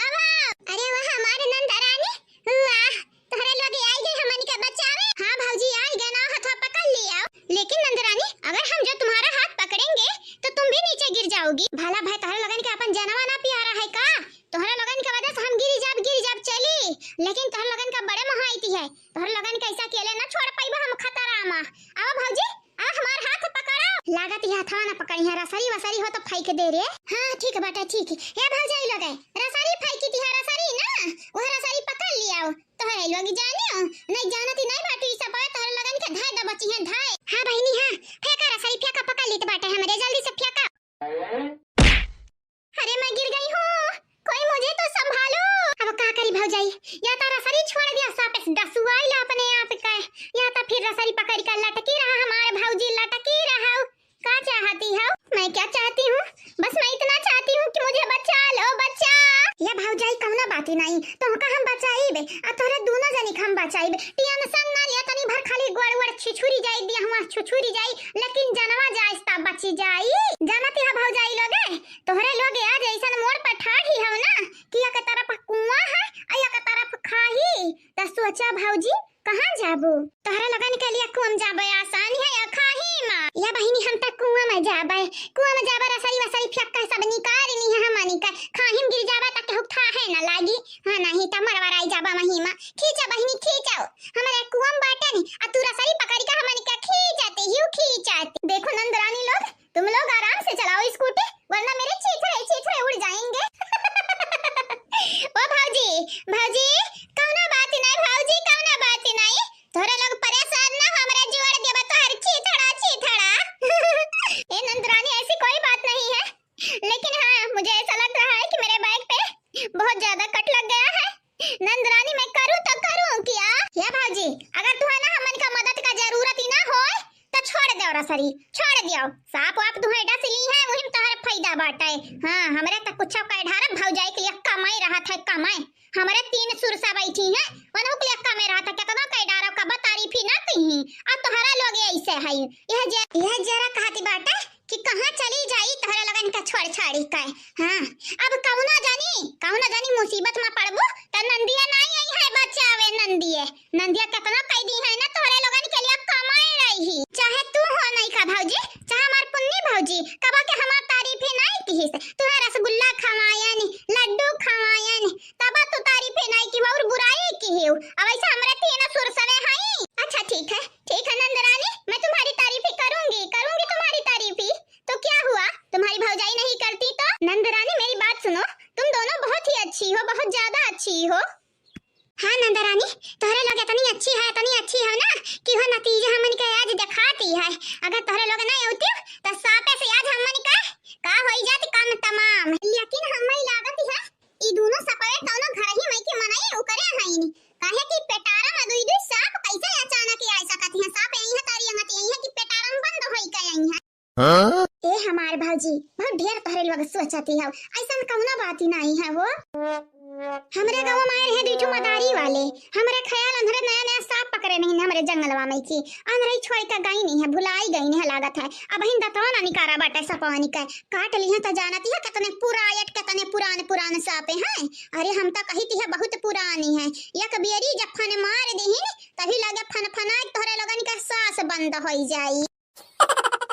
आवा। अरे वाह हमारे नंद रानी, वाह, तोहरे लोग आई गई हमनी के बचावे। हाँ भौजी, आई गए ना, हथवा पकड़ लिया। लेकिन नंद रानी, अगर हम जो तुम्हारा हाथ पकड़ेंगे तो तुम भी नीचे गिर जाओगी। भला भाई, तोहरे लोगन के अपन जनवा ना प्यारा है का? तोहरे लोगन के वजह से हम गिरी जाब, गिरी जाब चली, लेकिन तोहरे लोगन का बड़े महाइती है, तोहरे लोगन के ऐसा अकेले ना छोड़ पाइबा हम खतरा मा। आवा भौजी, आ हमार हाथ पकड़ा। लागत ये हथवा ना पकड़ी है, रसरी वसरी हो तो फेंक दे रे। हाँ ठीक बाटे, ठीक। हे भौजाई लोग, रसरी फेंकी थी है, रसरी ना, वह रसरी पकड़ लियाओ। तोहरे लोग जानियो, नहीं जानती नहीं बाटू, ई सब तोहरे लोगन के धाय दबची है, धाय। हाँ बहिनी, हाँ, फेंका रसरी, फेंका, पकड़ लीत बाटे हमरे, जल्दी से फेंका। अरे मैं गिर गई हूँ, कोई मुझे तो संभालो। अब का करी भौजाई, या तो रसरी छोड़ दिया, सांप से डसुआइला अपने आप का, या तो फिर रसरी पकड़ कर लटकी रहा हमारे भौजी, लटकी रहा। का चाहती हो? मैं क्या चाहती हूँ, बस मैं इतना चाहती हूँ कि मुझे बचा लो, बचा। या भौजाई कौनो बात ही नहीं, तुमका हम बचाइबे, आ तोहरे दोनों जनी के हम बचाइबे। Tension ना लिया, तनी भर खाली गोड़ वोड़ छिछुरी जाई, दिया हुआ छुछुरी जाई, लेकिन जनवा जाए ता बची जाई। जानती है भौजाई लोगे, तोहरे लोग आज ऐसन मोड़ पर ठाढ़ी हो ना कि एक तरफ कुआं है और एक तरफ खाही। त सोचा भौजी, कहाँ जाबू? तोहरे लोगन के लिए कुआं में जाबे आसान है या खाही में? या बहिनी, हम त कुआं में जाबे, कुआं में जाबे, रसरी वसरी फेंक के सब निकाल ली है हमनी का। खाही में गिर जाबे त केहू थाहे न लागी। हाँ, नहीं त मरवराई जाबे वहीं में। खींचा बहिनी, खींचाओ, हमारे कुआं में बाटे नी, आ तू रसरी पकड़ के हमनी का खींचाते, यूं खींचाते। देखो नंदरानी लोग, तुम लोग आराम से चलाओ स्कूटी, वरना मेरे चीथड़े चीथड़े उड़ जाएंगे। ओ भौजी, भौजी, कौनो बात नहीं भौजी, कौनो बात नहीं, तोहरे लोग परेशान ना हो, हमरा जोड़ देबा तोहर चीथड़ा चीथड़ा। ए नंदरानी, ऐसी कोई बात नहीं है, लेकिन हाँ, मुझे ऐसा लग रहा है कि मेरे बैग पे बहुत ज्यादा कट लग गया है। नंदरानी, मैं करूँ तो करूँ क्या? या भौजी, अगर तू है ना हमन का मदद का जरूरत ही ना होए, तो छोड़ दो रसरी, छोड़ दियो। सांप वाप तुहे डस ली है, वही में तोहर फायदा बाटे। हाँ, हमरे तो कुछ कह ढारब, भौजाई के लिए कमाई रहत है, कमाई। हमरे तीन सुरसा बैठी हैं, उन्हों के लिए कमे रहत है, कितना कह ढारब, कब तारीफ ही ना कही। आ तोहरा लोग ऐसे है, यह जे-, यह जरा कहती बाटे कि कहाँ चली जाई तोहरे लोगन के छोड़ छाड़ी के। हाँ, अब कौनो जानी, कौनो जानी मुसीबत में पड़बू, त नंदिया नाई आई है बचावे, नंदिये। नंदिया कितना कह दी है ना तोहरे लोगन के लिए कमाए रही। चाहे तू हो नहीं का भौजी, चाहे हमार पुन्नी भौजी, कबो के हमार तारीफ ही नहीं किहिस। तुहे रसगुल्ला खवायन, लड्डू खवायन, तब तू तारीफ ही नहीं की और बुराई की हो। अब ऐसे हमरे तीन सुरसवे हई। अच्छा ठीक है, ठीक है नंदरानी, मैं तुम्हारी तारीफ ही करूंगी, करूंगी तुम्हारी तारीफ ही। तो क्या हुआ, तुम्हारी भौजाई नहीं करती तो? नंदरानी मेरी बात सुनो, तुम दोनों बहुत ही अच्छी हो, बहुत ज्यादा अच्छी हो। हाँ नंदरानी, तोहरे लोग इतनी अच्छी है, इतनी अच्छी है ना कि हो हाँ? ए हमार भौजी, बहुत ढेर तोहरे लोग सोचती हो, ऐसन कौनो बात ही नहीं है हो। हमरे गाँव में आए रहे दुई ठो मदारी वाले, हमरे ख्याल अंधरे नया नया सांप पकड़े नहीं हमरे जंगलवा में की, अंधरे छोड़ के गई नहीं है, भुलाई गई नहीं है लागत है। अबहिन दतवा ना निकारा बाटे सपवा निकाय, काट ली है तो जानती है कितने पुरायट, कितने पुरान पुरान सांप हैं। अरे हम तो कही थी है बहुत पुरानी है, एक बेरी जब फन मार दी तभी लगे फन फना तोहरे लोगन के सांस बंद हो जाई।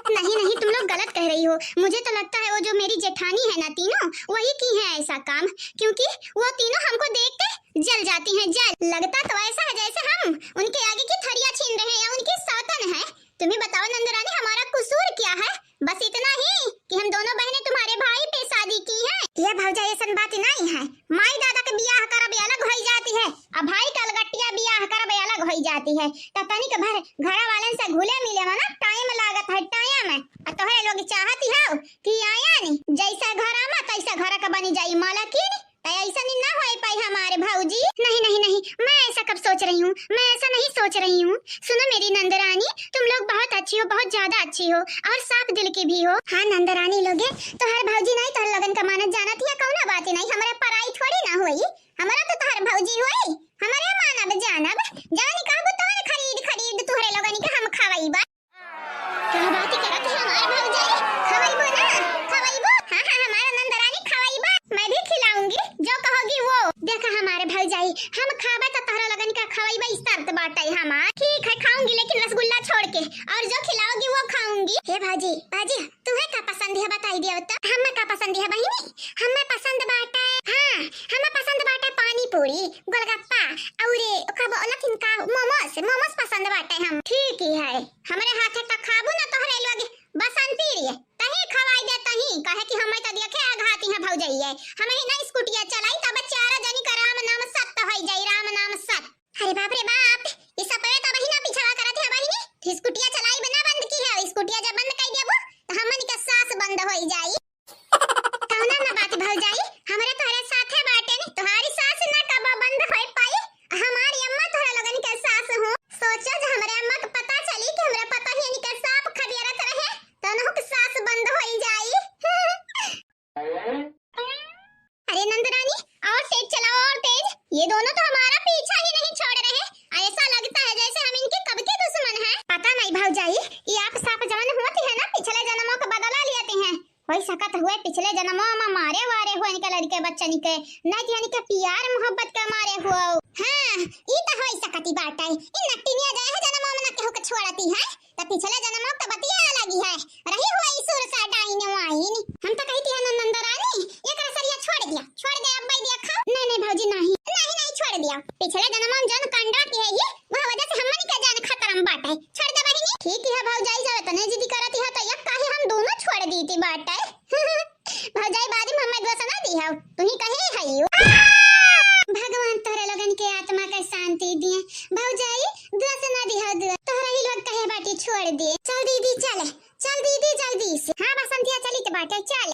नहीं नहीं, तुम लोग गलत कह रही हो। मुझे तो लगता है वो जो मेरी जेठानी है ना तीनों, वही की है ऐसा काम, क्योंकि वो तीनों हमको देख के जल जाती हैं, जल। लगता तो ऐसा है जैसे हम उनके आगे की थरिया छीन रहे हैं या उनकी सौतन है। तुम ही बताओ नंदरानी, हमारा कसूर क्या है? बस इतना ही कि हम दोनों बहनें तुम्हारे भाई पे शादी की हैं। ये भौजा, ऐसन बात नहीं है। माई दादा के बियाह करब अलग होई जाती है, अब भाई के अलगटिया बियाह करब अलग होई जाती है। त तनिक भर घरा वालन से घुले मिले में ना टाइम लागत है, टाइम। आ तोहरे लोग चाहती हो कि आया नी, जैसा घर आमा तैसा घर का बनी जाई मालकिन, त ऐसा नहीं ना होए पाई हमारे भौजी। नहीं नहीं नहीं, मैं ऐसा कब सोच रही हूँ, मैं ऐसा नहीं सोच रही हूँ। सुनो मेरी नंदरानी, तुम लोग बहुत अच्छी हो, बहुत ज्यादा अच्छी हो और साफ दिल की भी हो। हाँ नंदरानी लोगे, तोहर भौजी नहीं तोहर लोगन का मानत जानत या कौनो बात ही नहीं, हमारे पराई थोड़ी ना होई, हमारा तो तोहर भौजी होई, हमारे मानब जानब, जवन कहबो तवन खरीद खरीद तोहरे लोगन के हम खवाईबा। क्या बात करत है हमार भौजाई? खवैबो ना? खवैबो? हाँ, हाँ, हमार नंदरानी खवैबा। मैं भी खिलाऊंगी, जो कहोगी वो। देखा हमार भौजाई, हम खाबा त तोहरा लोगन का खवैबा, ई शर्त बाटे हमार। ठीक है, खाऊंगी, लेकिन रसगुल्ला छोड़ के, और जो खिलाओगी वो खाऊंगी। हे भौजी, भौजी, तुहे का पसंद है बताई दियो तो। हमें का पसंद है बहिनी? हमें पसंद बाटे, हाँ, हमें पसंद बाटे पानी पूरी, गोलगप्पा, और ओका बोलत इनका मोमोज, मोमोज पसंद बाटे हम। ठीक ही है, हमरे हाथे का खाबू ना तोहरे लोग बसंती रे, तही खवाई दे तही, काहे कि हमें तो देखे आघाती है भौजैया, हम ही ना स्कूटिया चलाई तब चार जनी का राम नाम सत्य होई जाई, राम नाम सत्य। अरे बाप रे बाप, ई सब पे तो बहिना पिछवा करत है बहिनी, स्कूटिया चलाई बना बंद की है, स्कूटिया जब बंद कर देबू तो हमनी के सांस बंद होई जाई। कौनो ना बात भौजाई, हमरे तोहरे साथे बाटे नी, तोहारी सांस ना कब बंद होई पाई, हमारी अम्मा तोहरा लोगन के सास हो। सोचो जे हमरे अम्मा के पता चली कि हमरे पतोहियन के सांप खदेरत रहे, तो उनहु के सांस बंद होई जाई। अरे नंदरानी, और तेज चलाओ, और तेज। ये दोनों तो हमारा पीछा ही नहीं छोड़ रहे। ऐसा लगता है जैसे हम इनके कब के दुश्मन हैं। पता नहीं भौजाई, ये आप सांप जवन होती है ना, पिछले जन्मों का बदला लेते हैं। होई सकत हुए पिछले जन्मों में मारे वारे हुए इनके लड़के बच्चन के, नहीं तो इनके प्यार मोहब्बत के मारे हुए। हाँ, ई तो होई सकती बात है। इन नकटिनिया जाए है जन्मों में ना केहू के छोड़ती है। त पिछले जनमो क बतिया अलग ही है, रही हुई सुर सा डाइन वाइन। हम त कही थी है नंदरानी, एक रसरिया छोड़ दिया, छोड़ दे अब भाई दिया खाओ। नहीं, नहीं भौजी, नहीं। नहीं, नहीं, छोड़ दिया। पिछले जनमो में जौन कांडा किहे ही, वह वजह से हमनी के जान खतरा में बाटे। छोड़ दे बहिनी। ठीक है भौजाई, जब इतने जिद करत है तो एक काहे हम दोनों छोड़ दी थी बाटे। भौजाई, बाजी में हमें दोष ना दी है, तू ही कहे है यू। भगवान तोहरे लोगन के आत्मा के शांति दिए। भौजाई, दोष ना दी है, दोष तोहरा ही लोग कहे बाटी छोड़ दिए। चल दीदी, चल, चल दीदी, जल्दी से। हाँ बसंतिया, चली तो बाटे, चल।